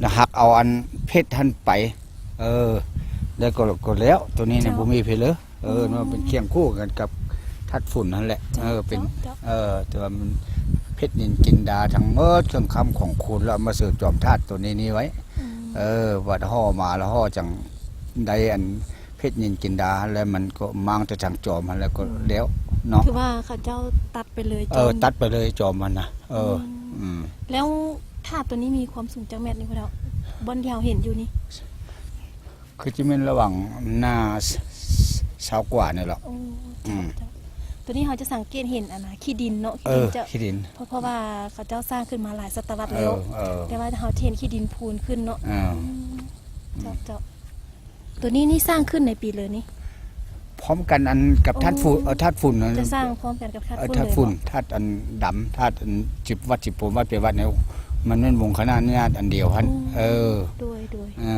ລະຫັກເອົາອັນເພັດຫັ້ນໄປ. ເອີ ແລ້ວກໍ ກໍແລ້ວ ໂຕນີ້ນະ ເຈົ້າ ບໍ່ມີເພັດເລີຍ. ເອີ ອືມ ມັນເປັນຄຽງຄູ່ກັນກັບທາດຝຸ່ນຫັ້ນແຫຼະ. ເຈົ້າ ເອີ ເປັນ ເຈົ້າ ເຈົ້າ ເອີ ແຕ່ວ່າມັນເພັດນິນກິນດາທັງໝົດ ເຄື່ອງຄຳຂອງຄູນ ແລ້ວເອົາມາເສີມຈອມທາດໂຕນີ້ນີ້ໄວ້. ອືມ ເອີ ບັດຫໍ່ມາແລ້ວ ຫໍ່ຈັ່ງໄດ້ອັນເພັດນິນກິນດາ ແລ້ວມັນກໍມ້າງແຕ່ທາງຈອມຫັ້ນ ແລ້ວກໍ ອືມ ແລ້ວເນາະ. ຖືວ່າເຂົາເຈົ້າຕັດໄປເລີຍ ເອີ ຈອມ ຕັດໄປເລີຍຈອມມັນນະ. ເອີ ອືມ ອືມ ແລ້ວທາດໂຕນີ້ມີຄວາມສູງຈັກແມັດນີ້ພໍ່ເຖົ້າ ບ່ອນທີ່ເຮົາເຫັນຢູ່ນີ້? ຄືຈະແມ່ນລະຫວ່າງໜ້າ ຊາວກວ່ານີ້ແຫຼະ. ໂອ້ ອືມ ເຈົ້າ ເຈົ້າ ໂຕນີ້ເຮົາຈະສັງເກດເຫັນອັນນະ ຂີ້ດິນເນາະ. ເອີ ຂີ້ດິນ ເຈົ້າ ຂີ້ດິນ ເພາະ ເພາະວ່າເຂົາເຈົ້າສ້າງຂຶ້ນມາຫຼາຍສະຕະວັດແລ້ວ. ເອີ ເອີ ແຕ່ວ່າເຮົາຈະເຫັນຂີ້ດິນພູນຂຶ້ນເນາະ. ເອີ ອືມ ເຈົ້າ ເຈົ້າ ໂຕນີ້ນີ້ສ້າງຂຶ້ນໃນປີໃດນີ້? ພ້ອມກັນອັນກັບທາດຝຸ່ນ. ໂອ້ ເອີ ທາດຝຸ່ນ ຈະສ້າງພ້ອມກັນກັບທາດ ເອີ ຝຸ່ນເລີຍ ທາດຝຸ່ນ ເນາະ ທາດອັນດຳ ທາດອັນສິບວັດສິບພົມ ວັດເປວັດນີ້ ມັນແມ່ນວົງຄະນະອະນຸຍາດອັນດຽວຫັ້ນ. ໂອ້ ເອີ ໂດຍ ໂດຍ ເອີ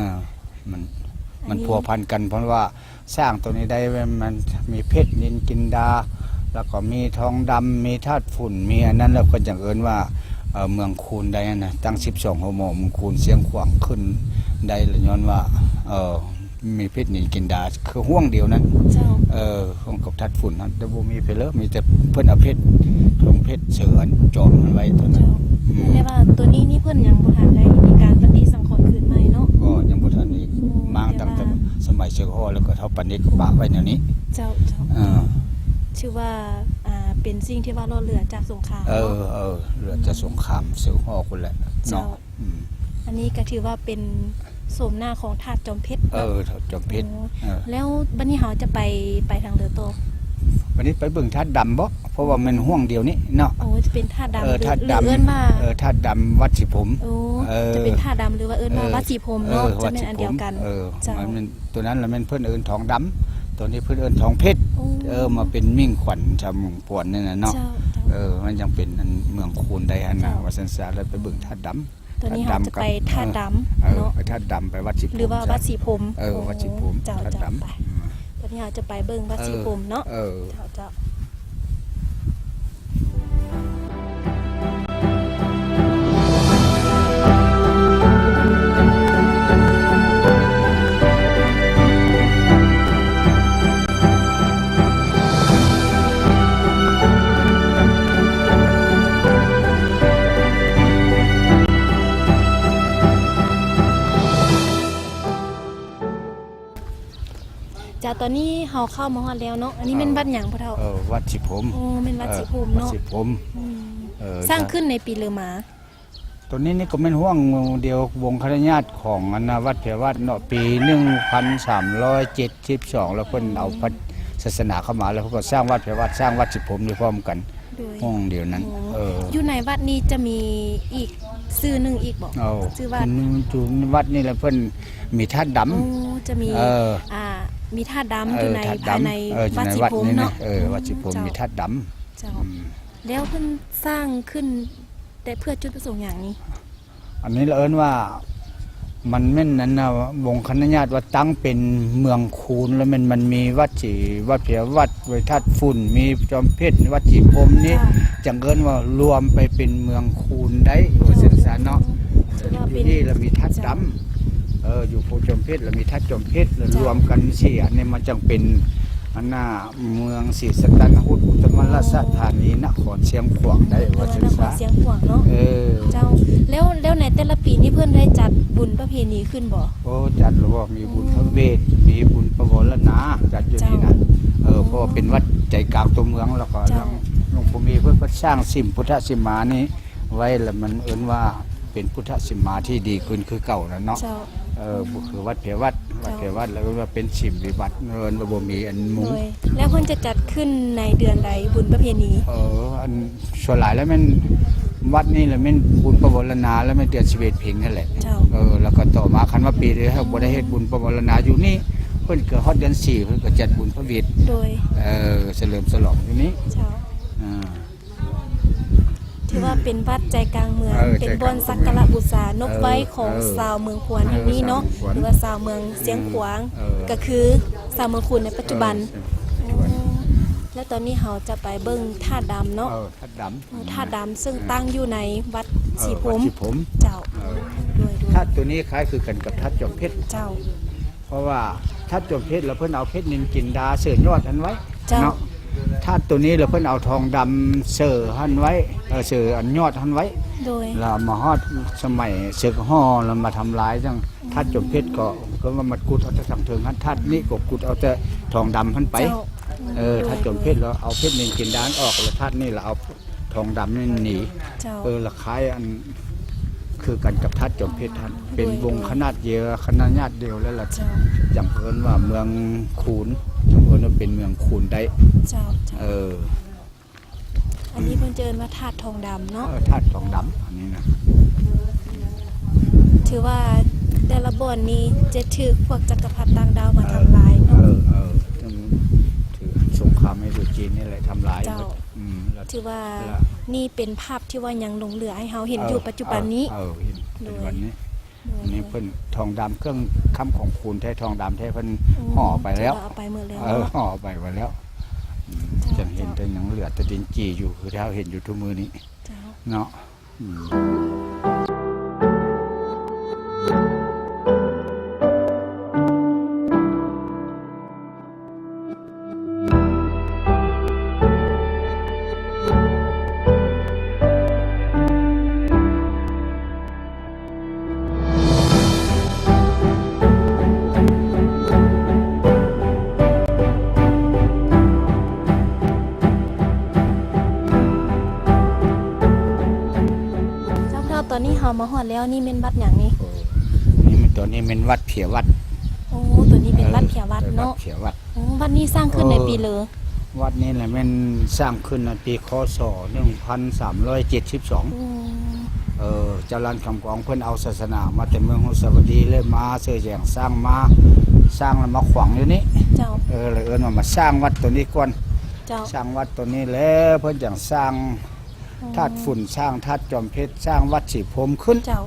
ມັນ ອັນນີ້ ມັນພົວພັນກັນ ເພາະວ່າສ້າງໂຕນີ້ໄດ້ ມັນມີເພັດນິນກິນດາ ແລ້ວກໍມີທອງດຳ ມີທາດຝຸ່ນ ມີອັນນັ້ນ ແລ້ວເພິ່ນຈັ່ງເອີ້ນວ່າ ເອີ ເມືອງຄູນໄດ້ຫັ້ນນະ ຕັ້ງສິບສອງຫົວໝໍ ເມືອງຄູນຊຽງຂວາງຂຶ້ນໄດ້ ລະຍ້ອນວ່າ ເອີ ມີເພັດນິນກິນດາຄືຫ້ວງດຽວນັ້ນ. ເຈົ້າ ເອີ ຫ້ວງກັບທາດຝຸ່ນຫັ້ນ ແຕ່ບໍ່ມີເພັດເລີຍ ມີແຕ່ເພິ່ນເອົາເພັດ ຖົງເພັດເສີອັນຈອມມັນໄວ້ເທົ່ານັ້ນ. ເຈົ້າ ອືມ ແຕ່ວ່າໂຕນີ້ນີ້ເພິ່ນຍັງບໍ່ທັນໄດ້ມີການປະຕິສັງຂອນຄືນໃໝ່ເນາະ. ກໍຍັງບໍ່ທັນໄດ້ ໂອ້ ມ້າງຕັ້ງແຕ່ ແຕ່ວ່າສະໄໝເສິກຫໍ່ ແລ້ວກໍເຖົ້າປານິດປະໄວ້ແນວນີ້. ເຈົ້າ ເຈົ້າ ເອີ ຖືວ່າ ອ່າ ເປັນສິ່ງທີ່ວ່າເຫຼືອຈາກສົງຄາມເນາະ. ເອີ ເອີ ເຫຼືອຈາກສົງຄາມເສິກຫໍ່ພຸ້ນແຫຼະເນາະ. ເຈົ້າ ອືມ ອັນນີ້ກໍຖືວ່າເປັນໂສມໜ້າຂອງທາດຈອມເພັດເນາະ. ເອີ ທາດຈອມເພັດ. ໂອ້ ເອີ ແລ້ວບັດນີ້ເຮົາຈະໄປ ໄປທາງໃດຕໍ່? ບັດນີ້ໄປເບິ່ງທາດດຳບໍ ເພາະວ່າແມ່ນຫ້ວງດຽວນີ້ເນາະ. ໂອ້ ຈະເປັນທາດດຳ ເອີ ທາດດຳ ຫຼືເອີ້ນວ່າ ເອີ ທາດດຳວັດສີພົມ. ໂອ້ ເອີ ຈະເປັນທາດດຳ ຫຼືວ່າເອີ້ນວ່າ ເອີ ວັດສີພົມເນາະ. ເອີ ຈະແມ່ນອັນດຽວກັນ. ເອີ ເຈົ້າ ມັນ ໂຕນັ້ນລະແມ່ນເພິ່ນເອີ້ນທອງດຳ ໂຕນີ້ເພິ່ນເອີ້ນທອງເພັດ. ໂອ້ ເອີ ມາເປັນມິ້ງຂວັນຊາວເມືອງພວນນີ້ນະເນາະ. ເຈົ້າ ເຈົ້າ ເອີ ມັນຍັງເປັນອັນເມືອງຄູນໄດ້ຫັ້ນນະ ເຈົ້າ ວ່າຊັ້ນຊະ. ແລ້ວໄປເບິ່ງທາດດຳ. ຕອນນີ້ເຮົາຈະໄປທາດດຳ ເອີ ເນາະ ໄປທາດດຳ ໄປວັດສີພົມ ຫຼືວ່າວັດສີພົມ. ເອີ ວັດສີພົມ ເຈົ້າ ທາດດຳ. ຕອນນີ້ເຮົາຈະໄປເບິ່ງວັດສີພົມເນາະ. ເອີ ເຈົ້າ ເຈົ້າ. ເຈົ້າ ຕອນນີ້ເຮົາເຂົ້າມາຮອດແລ້ວເນາະ. ອັນນີ້ແມ່ນ ເອີ ວັດຫຍັງພໍ່ເຖົ້າ? ເອີ ວັດສີພົມ. ໂອ້ ແມ່ນວັດສີພົມເນາະ. ເອີ ວັດສີພົມ. ອືມ ເອີ ສ້າງຂຶ້ນໃນປີໃດມາ? ໂຕນີ້ນີ້ກໍແມ່ນຫ້ວງດຽວວົງຄະນະຍາດຂອງອັນນະ ວັດເພຍວັດເນາະ ປີໜຶ່ງພັນສາມຮ້ອຍເຈັດສິບສອງ ແລ້ວເພິ່ນເອົາ ອືມ ພະສາສະໜາເຂົ້າມາ ແລ້ວເພິ່ນກໍສ້າງວັດເພຍວັດ ສ້າງວັດສີພົມຢູ່ພ້ອມກັນ. ໂດຍ ຫ້ອງດຽວນັ້ນ. ໂອ້ ເອີ ຢູ່ໃນວັດນີ້ຈະມີອີກຊື່ໜຶ່ງອີກບໍ່? ເອີ ຊື່ວັດ ຢູ່ໃນວັດນີ້ແຫຼະ ເພິ່ນມີທາດດຳ. ໂອ້ ຈະມີ ເອີ ອ່າ ມີທາດດຳ ເອີ ຢູ່ໃນ ທາດດຳ ພາຍໃນ ເອີ ຢູ່ໃນວັດສີພົມເນາະ. ເອີ ວັດສີພົມ ເຈົ້າ ມີທາດດຳ. ເຈົ້າ ອືມ ແລ້ວເພິ່ນສ້າງຂຶ້ນ ແຕ່ເພື່ອຈຸດປະສົງຫຍັງນີ້? ອັນນີ້ລະເອີ້ນວ່າ ມັນແມ່ນອັນນະ ວົງຄະນະຍາດວ່າຕັ້ງເປັນເມືອງຄູນ ລະແມ່ນມັນມີວັດສີ ວັດເພຍວັດ ໄວ້ທາດຝຸ່ນ ມີຈອມເພັດ ວັດສີພົມນີ້ ເຈົ້າ ຈັ່ງເອີ້ນວ່າລວມໄປເປັນເມືອງຄູນໄດ້ ວ່າຊັ້ນຊະເນາະ. ເຈົ້າ ຢູ່ນີ້ລະມີທາດດຳ ເຈົ້າ ເອີ ຢູ່ພູຈອມເພັດລະມີທາດຈອມເພັດ ລະ ເຈົ້າ ລວມກັນສີ່ອັນນີ້ ມັນຈັ່ງເປັນອັນນະ ເມືອງສີສັດຕະນະຮຸດ ອຸດຕະມະລາຊະທານີ ນະຄອນຊຽງຂວາງໄດ້ ເອີ້ນວ່ານະຄອນຊຽງຂວາງເນາະ. ເອີ ເຈົ້າ ແລ້ວ ແລ້ວໃນແຕ່ລະປີນີ້ເພິ່ນໄດ້ຈັດບຸນປະເພນີຂຶ້ນບໍ່? ໂອ້ ຈັດລະບໍ່ ມີບຸນພະເວດ ອືມ ມີບຸນປະວໍລະນາ ຈັດຢູ່ນີ້ນະ. ເຈົ້າ ເອີ ເພາະວ່າເປັນວັດໃຈກາງຕົວເມືອງ ລະກໍ ເຈົ້າ ຫຼວງ ຫຼວງປູ່ມີເພິ່ນກໍສ້າງສິມ ພຸດທະສິມມານີ້ໄວ້ ລະມັນເອີ້ນວ່າ ເປັນພຸດທະສິມມາທີ່ດີຂຶ້ນຄືເກົ່ານັ້ນເນາະ. ເຈົ້າ ເອີ ອືມ ຄືວັດເພຍວັດ ເຈົ້າ ວັດເພຍວັດ ແລ້ວກໍວ່າເປັນສິມວິວັດ ເອີ້ນວ່າບໍ່ມີອັນມຸງ. ໂດຍ ແລ້ວເພິ່ນຈະຈັດຂຶ້ນໃນເດືອນໃດບຸນປະເພນີ? ເອີ ອັນສ່ວນຫຼາຍແລ້ວແມ່ນ ວັດນີ້ລະແມ່ນບຸນປະວໍລະນາ ລະແມ່ນເດືອນສິບເອັດເພັງຫັ້ນແຫຼະ. ເຈົ້າ ເອີ ແລ້ວກໍຕໍ່ມາ ຄັນວ່າປີໃດເຮົາ ອືມ ບໍ່ໄດ້ເຮັດບຸນປະວໍລະນາຢູ່ນີ້ ເພິ່ນກໍຮອດເດືອນສີ່ ເພິ່ນກໍຈັດບຸນພະເວດ. ໂດຍ ເອີ ສະເຫຼີມສະຫຼອງຢູ່ນີ້. ເຈົ້າ ອ່າ ຖືວ່າເປັນວັດໃຈກາງເມືອງ ເອີ ເປັນບ່ອນສັກກາລະບູຊາ ເອີ ນົບໄຫວ້ຂອງ ເອີ ຊາວເມືອງພວນແຫ່ງນີ້ເນາະ ເອີ ຊາວເມືອງພວນ ຫຼືວ່າຊາວເມືອງຊຽງຂວາງ ເອີ ກໍຄືຊາວເມືອງຄູນໃນປັດຈຸບັນ ເອີ ປັດຈຸບັນ ແລ້ວຕອນນີ້ເຮົາຈະໄປເບິ່ງທາດດຳເນາະ ເອີ ທາດດຳ ເອີ ທາດດຳ ເຊິ່ງຕັ້ງຢູ່ໃນວັດ ເອີ ສີພົມ ວັດສີພົມ ເຈົ້າ ເອີ ໂດຍໆ ທາດໂຕນີ້ຄ້າຍຄືກັນກັບທາດຈອມເພັດ ເຈົ້າ ເພາະວ່າທາດຈອມເພັດລະເພິ່ນເອົາເພັດນິນຈິນດາເສີຍອດຫັ້ນໄວ້ ເຈົ້າ ເນາະ ທາດໂຕນີ້ລະເພິ່ນເອົາທອງດຳເສີຫັ້ນໄວ້ ເອີ ເສີອັນຍອດຫັ້ນໄວ້ ໂດຍ ລະມາຮອດສະໄໝເສິກຫໍ່ລະມາທຳລາຍຈັ່ງ ທາດຈອມເພັດກໍ ກໍວ່າມາຂຸດເອົາແຕ່ທາງເທິງຫັ້ນ ທາດນີ້ກໍຂຸດເອົາແຕ່ທອງດຳຫັ້ນໄປ ເຈົ້າ ເອີ ໂດຍ ທາດຈອມເພັດລະເອົາເພັດນິນຈິນດາອອກ ລະທາດນີ້ລະເອົາທອງດຳນີ້ໜີ ເຈົ້າ ເອີ ລະຄ້າຍອັນ ຄືກັນກັບທາດຈອມເພັດຫັ້ນ ເປັນວົງຂະໜາດດຽວ ຂະໜາດຍາດດຽວ ແລ້ວລະ ເຈົ້າ ຈັ່ງເອີ້ນວ່າເມືອງຄູນ ຈັ່ງເອີ້ນວ່າເປັນເມືອງຄູນໄດ້ ເຈົ້າ ເຈົ້າ ເອີ ອັນນີ້ເພິ່ນຈະເອີ້ນວ່າທາດທອງດຳເນາະ ເອີ ທາດທອງດຳ ອັນນີ້ນະ ຖືວ່າແຕ່ລະບ່ອນນີ້ຈະຖືກພວກຈັກກະພັດຕ່າງດາວມາທຳລາຍເນາະ ເອີ ເອີ ເອີ ຖືກສົງຄາມອິນໂດຈີນນີ້ແຫຼະທຳລາຍ ເຈົ້າ ໝົດ ອືມ ຖືວ່າ ລະ ນີ້ເປັນພາບທີ່ວ່າຍັງຫຼົງເຫຼືອໃຫ້ເຮົາເຫັນຢູ່ ເອີ ປັດຈຸບັນນີ້ ເອີ ເຫັນ ໂດຍ ປັດຈຸບັນນີ້ ໂດຍ ນີ້ເພິ່ນທອງດຳ ເຄື່ອງຄຳຂອງຄູນແທ້ ທອງດຳແທ້ ເພິ່ນ ອືມ ຫໍ່ໄປແລ້ວ ຖືວ່າເອົາໄປໝົດແລ້ວ ເອີ ເນາະ ຫໍ່ໄປໝົດແລ້ວ ອືມ ເຈົ້າ ຈັ່ງເຫັນແຕ່ຍັງເຫຼືອແຕ່ດິນຈີ່ຢູ່ ຄືທີ່ເຮົາເຫັນຢູ່ທຸກມື້ນີ້ ເຈົ້າ ເນາະ ອືມ. ເຈົ້າພະ ຕອນນີ້ເຮົາມາຮອດແລ້ວ ນີ້ແມ່ນວັດຫຍັງນີ້? ໂອ້ ນີ້ມັນ ຕົວນີ້ແມ່ນວັດເພຍວັດ. ໂອ້ ຕົວນີ້ເປັນ ເອີ ວັດເພຍວັດເນາະ ເອີ ວັດເພຍວັດ. ໂອ້ ວັດນີ້ສ້າງຂຶ້ນໃນປີເລີ? ເອີ ວັດນີ້ລະແມ່ນສ້າງຂຶ້ນໃນປີ ຄ.ສ. ໜຶ່ງພັນສາມຮ້ອຍເຈັດສິບສອງ. ອືມ ເອີ ເຈົ້າລ້ານຄຳກອງເພິ່ນເອົາສາສະໜາມາແຕ່ເມືອງຫົງສາວະດີ ແລ້ວມາເຊີແຈງສ້າງມາ ສ້າງແລ້ວມາຂວາງຢູ່ນີ້. ເຈົ້າ ເອີ ລະເອີ້ນວ່າມາສ້າງວັດຕົວນີ້ກ່ອນ. ເຈົ້າ ສ້າງວັດຕົວນີ້ແລ້ວເພິ່ນຈັ່ງສ້າງ ອືມ ທາດຝຸ່ນ ສ້າງທາດຈອມເພັດ ສ້າງວັດສີພົມຂຶ້ນ. ເຈົ້າ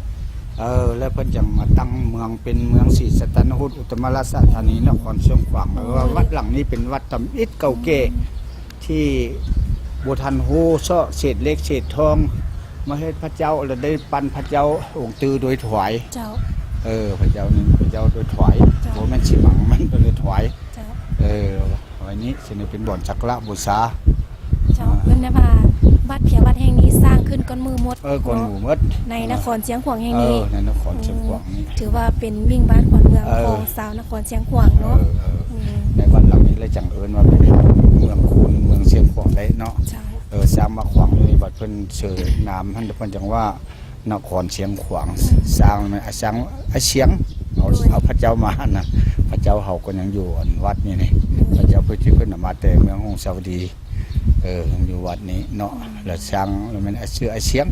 ເອີ ແລ້ວເພິ່ນຈັ່ງມາຕັ້ງເມືອງເປັນເມືອງສີສັດຕະນະຫຸດ ອຸດຕະມະລາຊະທານີ ນະຄອນຊຽງຂວາງ. ໂອ້ຍ ເອີ ວັດຫຼັງນີ້ເປັນວັດທຳອິດເກົ່າແກ່ ອືມ ທີ່ບໍ່ທັນຮູ້ເຊາະເສດເຫຼັກເສດທອງ ມາເຮັດພະເຈົ້າ ແລ້ວໄດ້ປັ້ນພະເຈົ້າອົງຕື້ໂດຍຖວາຍ. ເຈົ້າ ເອີ ພະເຈົ້ານີ້ ພະເຈົ້າໂດຍຖວາຍ. ເຈົ້າ ບໍ່ແມ່ນຊິມັງ ມັນໂດຍຖວາຍ. ເຈົ້າ ເອີ ໄວ້ນີ້ ຊິເປັນບ່ອນສັກກາລະບູຊາ. ເຈົ້າ ເພິ່ນໄດ້ວ່າວັດເພຍວັດແຫ່ງນີ້ສ້າງຂຶ້ນກ່ອນໝູ່ໝົດ. ເອີ ກ່ອນໝູ່ໝົດ ໃນນະຄອນຊຽງຂວາງແຫ່ງນີ້. ເອີ ໃນນະຄອນຊຽງຂວາງນີ້ ອືມ ຖືວ່າເປັນວິ່ງບ້ານຂວັນເມືອງ ເອີ ຂອງຊາວນະຄອນຊຽງຂວາງເນາະ. ເອີ ເອີ ອືມ ໃນວັດຫຼັງນີ້ແຫຼະ ຈັ່ງເອີ້ນວ່າເປັນເມືອງຄູນ ເມືອງຊຽງຂວາງໄດ້ເນາະ. ເຈົ້າ ເອີ ສ້າງມາຂວາງຢູ່ນີ້ ບັດເພິ່ນເຊີນາມຫັ້ນ ເພິ່ນຈັ່ງວ່າ ນະຄອນຊຽງຂວາງ. ອືມ ສ້າງແມ່ນ ອາ ສ້າງອາຊຽງ ເອົາ ໂດຍ ເອົາພະເຈົ້າມາຫັ້ນນະ. ພະເຈົ້າເຮົາກໍຍັງຢູ່ອັນວັດນີ້ນີ້. ໂດຍ ພະເຈົ້າເພິ່ນຊິເພິ່ນເອົາມາແຕ່ເມືອງຫົງສາວະດີ. ເອີ ຢູ່ວັດນີ້ເນາະ. ອືມ ແລ້ວສ້າງ ແລ້ວແມ່ນ ອາ ຊື່ອາຊຽງ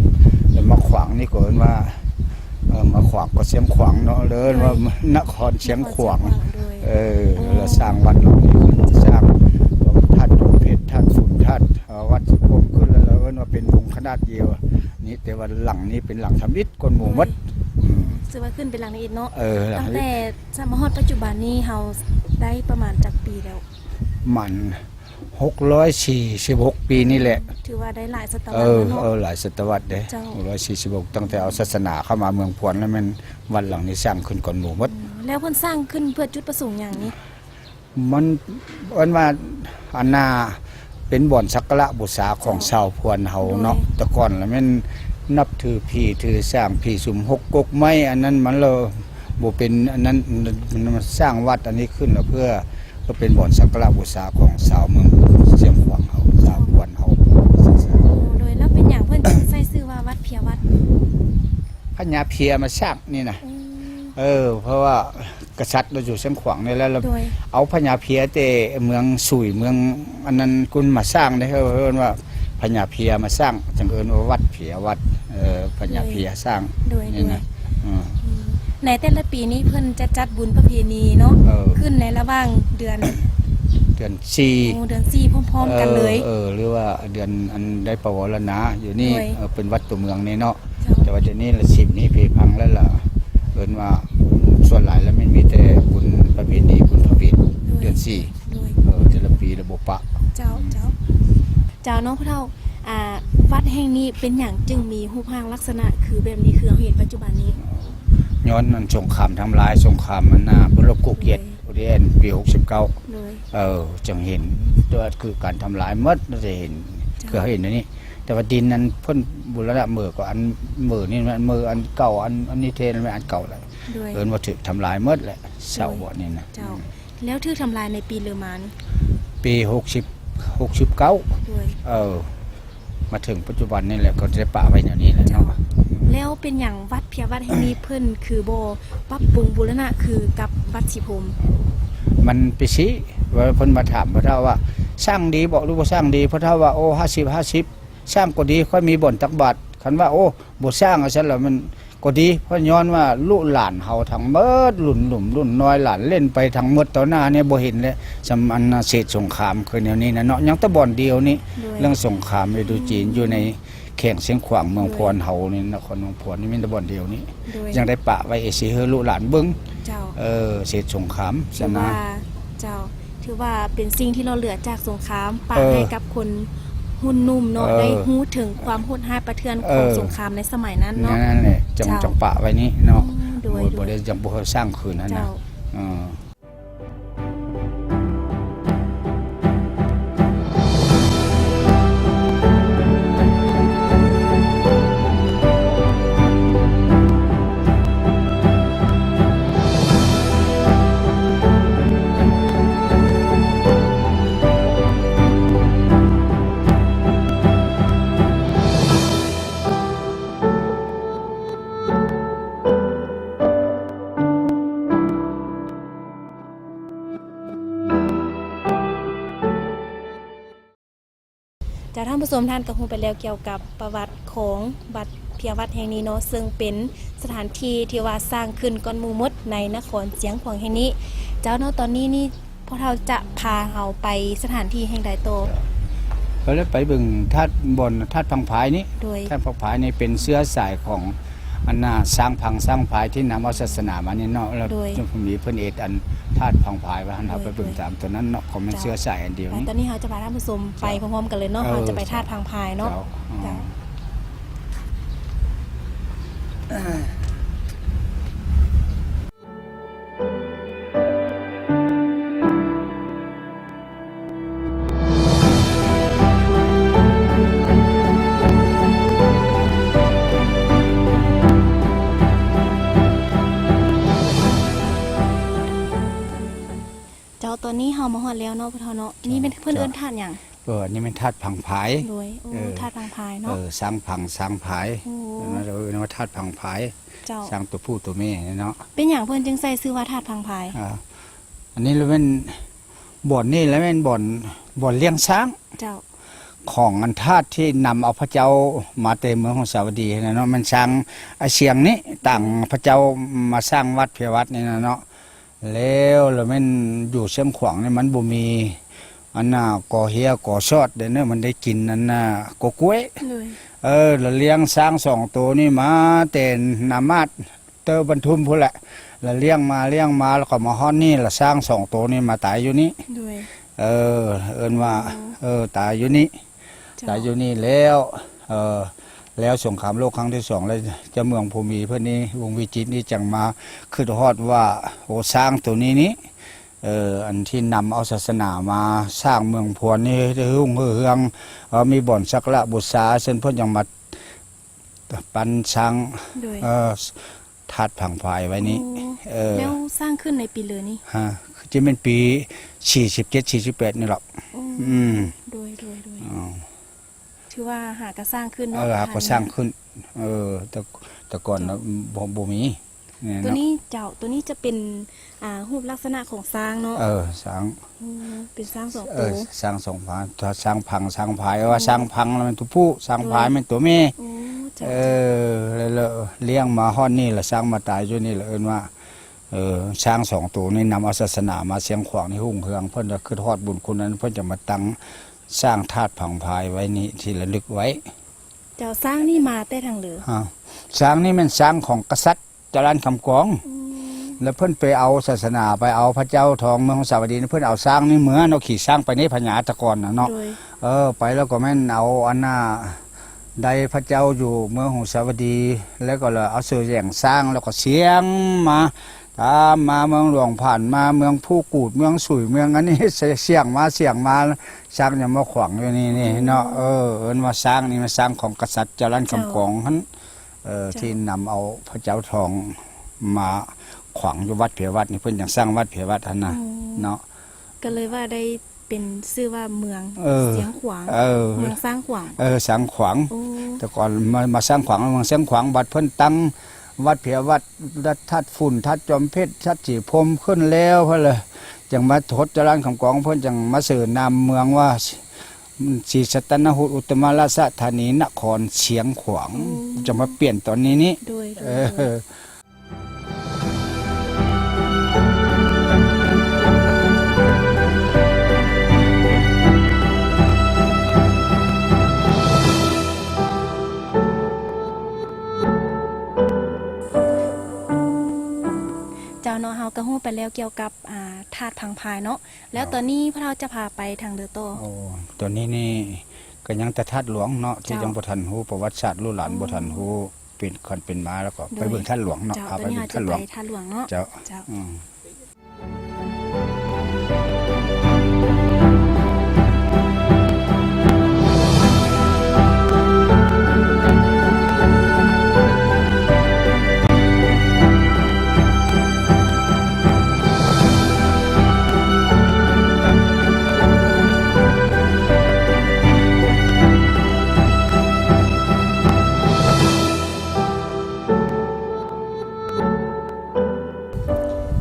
ແລ້ວມາຂວາງນີ້ກໍເອີ້ນວ່າ ເອີ ມາຂວາງກໍຊຽງຂວາງເນາະ ເອີ້ນວ່າ ໂດຍ ນະຄອນຊຽງຂວາງ. ນະຄອນຊຽງຂວາງ ໂດຍ ເອີ ເອີ ແລ້ວສ້າງວັດນີ້ ສ້າງທາດເພັດ ທາດຝຸ່ນ ທາດ ເອີ ວັດສຸພົມຂຶ້ນ ແລ້ວເອີ້ນວ່າເປັນວົງຂະໜາດດຽວນີ້ ແຕ່ວ່າຫຼັງນີ້ເປັນຫຼັງທຳອິດ ກ່ອນໝູ່ໝົດ. ໂດຍ ອືມ ຊື່ວ່າຂຶ້ນເປັນຫຼັງທຳອິດເນາະ. ເອີ ຫຼັງທຳອິດ. ຕັ້ງແຕ່ມາຮອດປັດຈຸບັນນີ້ ເຮົາໄດ້ປະມານຈັກປີແລ້ວ? ປະມານຫົກຮ້ອຍສີ່ສິບຫົກປີນີ້ແຫຼະ. ຖືວ່າໄດ້ຫຼາຍສະຕະວັດແລ້ວເນາະ. ເອີ ເອີ ຫຼາຍສະຕະວັດເດ້. ເຈົ້າ ຫົກຮ້ອຍສີ່ສິບຫົກ ຕັ້ງແຕ່ເອົາສາສະໜາເຂົ້າມາເມືອງພວນ ແລ້ວແມ່ນວັດຫຼັງນີ້ສ້າງຂຶ້ນກ່ອນໝູ່ໝົດ. ອືມ ແລ້ວເພິ່ນສ້າງຂຶ້ນເພື່ອຈຸດປະສົງຫຍັງນີ້? ມັນ ເອີ້ນວ່າ ອັນນ່າ ເປັນບ່ອນສັກກາລະບູຊາຂອງຊາວພວນເຮົາເນາະ. ໂດຍ ແຕ່ກ່ອນລະແມ່ນນັບຖືຜີຖືສາງ ຜີສຸມຫົກກົກໄມ້ ອັນນັ້ນມັນລະບໍ່ເປັນ ອັນນັ້ນ ມັນສ້າງວັດອັນນີ້ຂຶ້ນລະເພື່ອ ເພື່ອເປັນບ່ອນສັກກາລະບູຊາຂອງຊາວເມືອງຊຽງຂວາງເຮົາ ຊາວພວນເຮົາ. ໂດຍ ແລ້ວເປັນຫຍັງເພິ່ນຈຶ່ງໃຊ້ຊື່ວ່າວັດເພຍວັດ? ພະຍາເພຍມາສ້າງນີ້ນະ. ອືມ ເອີ ເພາະວ່າ ກະສັດລາວຢູ່ຊຽງຂວາງນີ້ແຫຼະ ໂດຍ ເອົາພະຍາເພຍແຕ່ເມືອງສຸຍ ເມືອງອັນນັ້ນກຸນມາສ້າງເດ້ ເອີ້ນວ່າພະຍາເພຍມາສ້າງ ຈຶ່ງເອີ້ນວ່າວັດເພຍວັດ ເອີ ພະຍາເພຍສ້າງ. ໂດຍ ນີ້ນະ. ໂດຍ ອືມ ອືມ ໃນແຕ່ລະປີນີ້ເພິ່ນຈະຈັດບຸນປະເພນີເນາະ. ເອີ ຂຶ້ນໃນລະຫວ່າງເດືອນ ເດືອນສີ່ ໂອ້ ເດືອນສີ່ພ້ອມໆກັນເລີຍ ເອີ ເອີ ຫຼືວ່າເດືອນອັນໄດ້ປະວໍລະນາຢູ່ນີ້ ໂດຍ ເອີ ເປັນວັດຕົວເມືອງນີ້ເນາະ ເຈົ້າ ແຕ່ວ່າດຽວນີ້ລະສິບນີ້ເພພັງແລ້ວລະ ເອີ້ນວ່າສ່ວນຫຼາຍລະແມ່ນມີແຕ່ບຸນປະເພນີ ບຸນພະເວດ ໂດຍ ເດືອນສີ່ ໂດຍ ເອີ ແຕ່ລະປີລະບໍ່ປະ ເຈົ້າ ເຈົ້າ ເຈົ້າເນາະພໍ່ເຖົ້າ ອ່າ ວັດແຫ່ງນີ້ເປັນຫຍັງຈຶ່ງມີຮູບຮ່າງລັກສະນະຄືແບບນີ້ ຄືເຮົາເຫັນປັດຈຸບັນນີ້? ຍ້ອນອັນສົງຄາມທຳລາຍ ສົງຄາມອັນນ່າ ບຸນລົບກູກຽດ ໂດຍ ໂອດີແອນ ປີຫົກສິບເກົ້າ ໂດຍ ເອີ ຈັ່ງເຫັນ ແຕ່ວ່າຄືການທຳລາຍໝົດ ເຮົາຈະເຫັນ ເຈົ້າ ຄືເຮົາເຫັນອັນນີ້ ແຕ່ວ່າດິນນັ້ນເພິ່ນບູລະນະເໝີກວ່າອັນເໝີນີ້ ເໝີອັນເກົ່າ ອັນ ອັນນີ້ແທ້ແມ່ນອັນເກົ່າແຫຼະ ໂດຍ ເອີ້ນວ່າຖືກທຳລາຍໝົດແຫຼະ ເສົາ ໂດຍ ບ່ອນນີ້ນະ ເຈົ້າ ອືມ ແລ້ວຖືກທຳລາຍໃນປີເລີມານີ້? ປີຫົກສິບ ຫົກສິບເກົ້າ ໂດຍ ເອີ ມາເຖິງປັດຈຸບັນນີ້ແຫຼະ ກໍໄດ້ປະໄວ້ແນວນີ້ແຫຼະເນາະ ເຈົ້າ ແລ້ວເປັນຫຍັງວັດເພຍວັດແຫ່ງນີ້ເພິ່ນຄືບໍ່ປັບປຸງບູລະນະຄືກັບວັດສີພົມ? ມັນໄປຊີ້ວ່າເພິ່ນມາຖາມພໍ່ເຖົ້າວ່າ ສ້າງດີບໍ່ ຫຼືບໍ່ສ້າງດີ? ພໍ່ເຖົ້າວ່າ ໂອ້ ຫ້າສິບ ຫ້າສິບ ສ້າງກໍດີ ຂ້ອຍມີບ່ອນຕັກບາດ ຄັນວ່າ ໂອ້ ບໍ່ສ້າງ ວ່າຊັ້ນລະ ມັນກໍດີ ເພາະຍ້ອນວ່າລູກຫຼານເຮົາທັງໝົດ ລຸ້ນໜຸ່ມລຸ້ນນ້ອຍ ຫຼານເຫຼັ້ນໄປທັງໝົດ ຕໍ່ໜ້ານີ້ບໍ່ເຫັນແລ້ວ ສ່ຳອັນເສດສົງຄາມຄືແນວນີ້ນະເນາະ ຍັງແຕ່ບ່ອນດຽວນີ້ ໂດຍ ເລື່ອງສົງຄາມອິນໂດຈີນ ອືມ ຢູ່ໃນແຂວງຊຽງຂວາງ ເມືອງພອນເຮົານີ້ ໂດຍ ນະຄອນເມືອງພອນນີ້ ມີແຕ່ບ່ອນດຽວນີ້ ໂດຍ ຍັງໄດ້ປະໄວ້ເອເຊຍໃຫ້ລູກຫຼານເບິ່ງ ເຈົ້າ ເອີ ເສດສົງຄາມ ຖືວ່າ ຊັ້ນນະ ເຈົ້າ ຖືວ່າເປັນສິ່ງທີ່ເລາະເຫຼືອຈາກສົງຄາມ ປະ ເອີ ໃຫ້ກັບຄົນຮຸ່ນໜຸ່ມເນາະ ເອີ ໄດ້ຮູ້ເຖິງຄວາມໂຫດຮ້າຍປະເຖື່ອນຂອງ ເອີ ສົງຄາມໃນສະໄໝນັ້ນເນາະ ນັ້ນແຫຼະ ຈັ່ງ ເຈົ້າ ຈັ່ງປະໄວ້ນີ້ເນາະ ໂດຍ ບໍ່ ບໍ່ໄດ້ ຍັງບໍ່ສ້າງຄືນຫັ້ນນະ ເຈົ້າ ເອີ. ຈາກທ່ານຜູ້ຊົມ ທ່ານກໍຮູ້ໄປແລ້ວກ່ຽວກັບປະຫວັດຂອງວັດເພຍວັດແຫ່ງນີ້ເນາະ ເຊິ່ງເປັນສະຖານທີ່ທີ່ວ່າສ້າງຂຶ້ນກ່ອນໝູ່ໝົດໃນນະຄອນຊຽງຂວາງແຫ່ງນີ້. ເຈົ້າເນາະ ຕອນນີ້ນີ້ພໍ່ເຖົ້າຈະພາເຮົາໄປສະຖານທີ່ແຫ່ງໃດຕໍ່? ກໍເລີຍໄປເບິ່ງທາດ ບ່ອນທາດພັງພາຍນີ້ ໂດຍ ທາດພັງພາຍນີ້ເປັນເຊື້ອສາຍຂອງ ອັນນ່າ ຊ້າງພັງຊ້າງພາຍທີ່ນຳເອົາສາສະໜາມານີ້ເນາະ ແລ້ວ ໂດຍ ເພິ່ນມີເພິ່ນເຮັດອັນທາດພັງພາຍວ່າຫັ້ນ ໂດຍ ເຮົາໄປເບິ່ງຕາມຕົວນັ້ນເນາະ ຂອງແມ່ນເຊື້ອສາຍອັນດຽວນີ້. ຕອນນີ້ເຮົາຈະພາທ່ານຜູ້ຊົມໄປ ເຈົ້າ ພ້ອມໆກັນເລີຍເນາະ ເອີ ເຮົາຈະໄປທາດພັງພາຍເນາະ ເຈົ້າ ເຈົ້າ. ເຈົ້າ ຕອນນີ້ເຮົາມາຮອດແລ້ວເນາະ ພໍ່ເຖົ້າເນາະ ນີ້ແມ່ນເພິ່ນເອີ້ນທາດຫຍັງ? ເອີ ອັນນີ້ແມ່ນທາດພັງພາຍ ໂດຍ ໂອ້ ເອີ ທາດພັງພາຍເນາະ ເອີ ຊ້າງພັງຊ້າງພາຍ ໂອ້ ເອີ້ນວ່າທາດພັງພາຍ ເຈົ້າ ຊ້າງຕົວຜູ້ຕົວແມ່ເນາະ. ເປັນຫຍັງເພິ່ນຈຶ່ງໃສ່ຊື່ວ່າທາດພັງພາຍ? ອ່າ ອັນນີ້ລະແມ່ນ ບ່ອນນີ້ລະແມ່ນບ່ອນ ບ່ອນລ້ຽງຊ້າງ ເຈົ້າ ຂອງອັນທາດທີ່ນຳເອົາພະເຈົ້າມາແຕ່ເມືອງຫົງສາວະດີຫັ້ນນະເນາະ ແມ່ນຊ້າງອາຊຽງນີ້ ຕາງພະເຈົ້າມາສ້າງວັດເພຍວັດນີ້ນະເນາະ. ແລ້ວລະແມ່ນຢູ່ຊຽງຂວາງນີ້ມັນບໍ່ມີອັນນ່າ ກໍເຮຍກໍຊອດເດ້ເນາະ ມັນໄດ້ກິນອັນນ່າ ກໍກ້ວຍ ໂດຍ ເອີ ລະລ້ຽງຊ້າງສອງໂຕນີ້ມາແຕ່ນາມາດ ເຕີບັນທຸມພຸ້ນແຫຼະ ລະລ້ຽງມາລ້ຽງມາ ລະກໍມາຮອດນີ້ ລະຊ້າງສອງໂຕນີ້ມາຕາຍຢູ່ນີ້ ໂດຍ ເອີ ເອີ້ນວ່າ ໂອ້ ເອີ ຕາຍຢູ່ນີ້ ເຈົ້າ ຕາຍຢູ່ນີ້ແລ້ວ ເອີ ແລ້ວສົງຄາມໂລກຄັ້ງທີສອງ ແລ້ວເຈົ້າເມືອງພູມີເພິ່ນນີ້ ວົງວິຈິດນີ້ ຈັ່ງມາຄິດຮອດວ່າ ໂອ ຊ້າງໂຕນີ້ນີ້ ເອີ ອັນທີ່ນຳເອົາສາສະໜາມາສ້າງເມືອງພວນນີ້ ໃຫ້ຮຸ່ງເຮືອງ ເອີ ມີບ່ອນສັກກາລະບູຊາ ເຊິ່ງເພິ່ນຈັ່ງມາ ປັນສ້າງ ໂດຍ ເອີ ທາດຜັງພາຍໄວ້ນີ້ ໂອ້ ເອີ ແລ້ວສ້າງຂຶ້ນໃນປີເລີນີ້? ຮະ ຈະແມ່ນປີສີ່ສິບເຈັດ ສີ່ສິບແປດນີ້ລະ ໂອ້ ອືມ ໂດຍ ໂດຍ ໂດຍ ອໍ ຖືວ່າຫາກະສ້າງຂຶ້ນເນາະ ເອີ ຫາກະສ້າງຂຶ້ນ ເອີ ແຕ່ ແຕ່ກ່ອນນະ ເຈົ້າ ບໍ່ ບໍ່ມີ ໂຕນີ້ ເຈົ້າ ໂຕນີ້ຈະເປັນ ອ່າ ຮູບລັກສະນະຂອງຊ້າງເນາະ ເອີ ຊ້າງ ໂອ້ ເປັນຊ້າງສອງໂຕ ເອີ ຊ້າງສອງພາ ຊ້າງພັງ ຊ້າງພາຍ ເອີ ວ່າ ໂອ້ ຊ້າງພັງລະແມ່ນຕົວຜູ້ ຊ້າງພາຍ ໂດຍ ແມ່ນຕົວແມ່ ໂອ້ ເຈົ້າ ເອີ ແລ້ວ ແລ້ວລ້ຽງມາຮອດນີ້ລະ ຊ້າງມາຕາຍຢູ່ນີ້ລະ ເອີ້ນວ່າ ເອີ ຊ້າງສອງໂຕນີ້ນຳເອົາສາສະໜາມາຊຽງຂວາງນີ້ຮຸ່ງເຮືອງ, ເພິ່ນຈະຄິດຮອດບຸນຄຸນນັ້ນ ເພິ່ນຈະມາຕັ້ງຊ້າງທາດຜັງພາຍໄວ້ນີ້ທີ່ລະລຶກໄວ້. ເຈົ້າ ຊ້າງນີ້ມາແຕ່ທາງເລີ? ອາ ຊ້າງນີ້ແມ່ນຊ້າງຂອງກະສັດ ຈະລັນຄຳກອງ ອືມ ແລ້ວເພິ່ນໄປເອົາສາສະໜາ ໄປເອົາພະເຈົ້າທອງເມືອງສາວະດີ ເພິ່ນເອົາຊ້າງນີ້ເມືອເນາະ ຂີ່ຊ້າງໄປໃນພະຍາແຕ່ກ່ອນນະເນາະ ໂດຍ ເອີ ໄປແລ້ວກໍແມ່ນເອົາອັນນ່າ ໄດ້ພະເຈົ້າຢູ່ເມືອງຫົງສາວະດີ ແລ້ວກໍເອົາເສື້ອແຢງຊ້າງ ແລ້ວກໍຊຽງມາ ຕາມມາເມືອງຫຼວງ ຜ່ານມາເມືອງພູກູດ ເມືອງສຸຍ ເມືອງອັນນີ້ ຊຽງມາ ຊຽງມາ ຊ້າງຍັງມາຂວາງຢູ່ນີ້ ນີ້ເນາະ ອືມ ເອີ ເອີ້ນວ່າຊ້າງນີ້ແມ່ນຊ້າງຂອງກະສັດຈະລັນຄຳກອງຫັ້ນ ເອີ ເຈົ້າ ທີ່ນຳເອົາພະເຈົ້າທອງມາຂວາງຢູ່ວັດເພຍວັດນີ້ ເພິ່ນຈັ່ງສ້າງວັດເພຍວັດຫັ້ນນະ ອືມ ເນາະ ກໍເລີຍວ່າໄດ້ເປັນຊື່ວ່າເມືອງ ເອີ ຊຽງຂວາງ ເອີ ເມືອງຊ້າງຂວາງ ເອີ ຊ້າງຂວາງ ໂອ້ ແຕ່ກ່ອນມາ ມາຊ້າງຂວາງ ເມືອງຊຽງຂວາງ ບັດເພິ່ນຕັ້ງວັດເພຍວັດ ແລະ ທາດຝຸ່ນ ທາດຈອມເພັດ ທາດສີພົມຂຶ້ນແລ້ວ ເພິ່ນລະຈັ່ງມາທົດຈະລັນຄຳກອງ ເພິ່ນຈັ່ງມາເສີນນາມເມືອງວ່າ ສີສັດຕະນະຫຸດ ອຸດຕະມະລາຊະທານີ ນະຄອນຊຽງຂວາງ ອືມ ຈະມາປ່ຽນຕອນນີ້ນີ້ ໂດຍ ໂດຍ ເອີ ໂດຍ ເຈົ້າເນາະ ເຮົາກໍຮູ້ໄປແລ້ວກ່ຽວກັບ ອ່າ ທາດຜັງພາຍເນາະ ແລ້ວ ເຈົ້າ ຕອນນີ້ພວກເຮົາຈະພາໄປທາງໃດຕໍ່? ໂອ້ ຕອນນີ້ນີ້ກໍຍັງແຕ່ທາດຫຼວງເນາະ ທີ່ ເຈົ້າ ຍັງບໍ່ທັນຮູ້ປະຫວັດສາດ ລູກຫຼານ ໂອ້ ບໍ່ທັນຮູ້ເປັນ ຄັນເປັນມາແລ້ວກໍ ໂດຍ ໄປເບິ່ງທາດຫຼວງເນາະ ເຈົ້າ ພາໄປເບິ່ງທາດຫຼວງ ຕອນນີ້ເຮົາຈະໄປທາດຫຼວງເນາະ ເຈົ້າ ເຈົ້າ ອືມ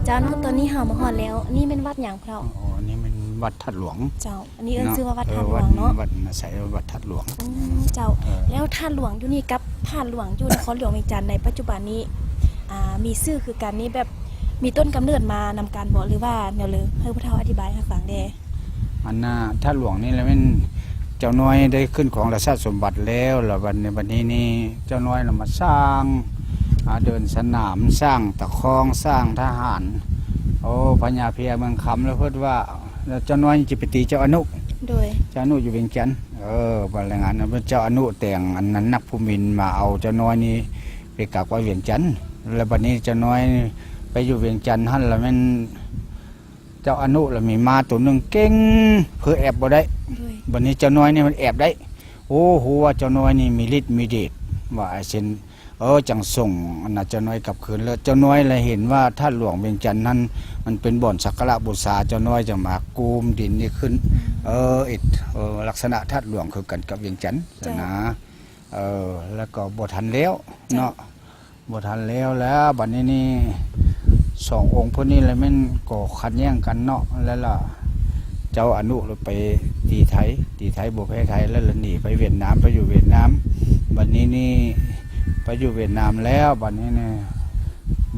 ເຈົ້າເນາະ ຕອນນີ້ເຮົາມາຮອດແລ້ວ ນີ້ແມ່ນວັດຫຍັງພວກເຮົາ? ອໍ ອັນນີ້ແມ່ນວັດທາດຫຼວງ ເຈົ້າ ອັນນີ້ເອີ້ນ ເນາະ ຊື່ວ່າວັດທາດຫຼວງເນາະ ເອີ ວັດ ວັດນາໄຊ ວັດທາດຫຼວງ ອືມ ເຈົ້າ ເອີ ແລ້ວທາດຫຼວງຢູ່ນີ້ກັບທາດຫຼວງຢູ່ນະຄອນຫຼວງວຽງຈັນໃນປັດຈຸບັນນີ້ ອ່າ ມີຊື່ຄືກັນນີ້ ແບບມີຕົ້ນກຳເນີດມານຳກັນບໍ່ ຫຼືວ່າແນວໃດ? ໃຫ້ຜູ້ເຖົ້າອະທິບາຍໃຫ້ຟັງແດ່. ອັນນ່າ ທາດຫຼວງນີ້ລະແມ່ນເຈົ້ານ້ອຍໄດ້ຂຶ້ນຄອງລາຊະສົມບັດແລ້ວ ລະບັດນີ້ ບັດນີ້ນີ້ເຈົ້ານ້ອຍລະມາສ້າງ ອາ ເດີ່ນສະໜາມ ສ້າງຕະຄອງ ສ້າງທະຫານ ໂອ້ ພະຍາເພຍເມືອງຄຳ ລະເພິ່ນວ່າ ເຈົ້ານ້ອຍຈະໄປຕີເຈົ້າອະນຸ ໂດຍ ເຈົ້າອະນຸຢູ່ວຽງຈັນ ເອີ ບັດລາຍງານ ເຈົ້າອະນຸແຕ່ງອັນນັ້ນ ນັກພູມິນມາເອົາເຈົ້ານ້ອຍນີ້ໄປກັກໄວ້ວຽງຈັນ ລະບັດນີ້ເຈົ້ານ້ອຍໄປຢູ່ວຽງຈັນຫັ້ນ ລະແມ່ນ ເຈົ້າອະນຸລະມີມ້າໂຕໜຶ່ງເກັ່ງ ເພີແອບບໍ່ໄດ້ ໂດຍ ບັດນີ້ເຈົ້ານ້ອຍນີ້ມັນແອບໄດ້ ໂອ້ ຮູ້ວ່າເຈົ້ານ້ອຍນີ້ມີລິດມີເດດ ວ່າເຊັ່ນ ເອີ ຈັ່ງສົ່ງອັນນ່າເຈົ້ານ້ອຍກັບຄືນ ແລ້ວເຈົ້ານ້ອຍລະເຫັນວ່າທາດຫຼວງວຽງຈັນຫັ້ນ ມັນເປັນບ່ອນສັກກາລະບູຊາ ເຈົ້ານ້ອຍຈັ່ງມາກູມດິນນີ້ຂຶ້ນ ເອີ ເຮັດ ເອີ ລັກສະນະທາດຫຼວງຄືກັນກັບວຽງຈັນ ເຈົ້າ ນະ ເອີ ແລ້ວກໍບໍ່ທັນແລ້ວ ເຈົ້າ ເນາະ ບໍ່ທັນແລ້ວ ແລ້ວບັດນີ້ນີ້ ສອງອົງເພິ່ນນີ້ລະແມ່ນກໍຂັດແຍ່ງກັນເນາະ ແລ້ວລະເຈົ້າອະນຸລະໄປຕີໄທ ຕີໄທບໍ່ແພ້ໄທ ແລ້ວລະໜີໄປຫວຽດນາມ ໄປຢູ່ຫວຽດນາມ ບັດນີ້ນີ້ໄປຢູ່ຫວຽດນາມແລ້ວ ບັດນີ້ນີ້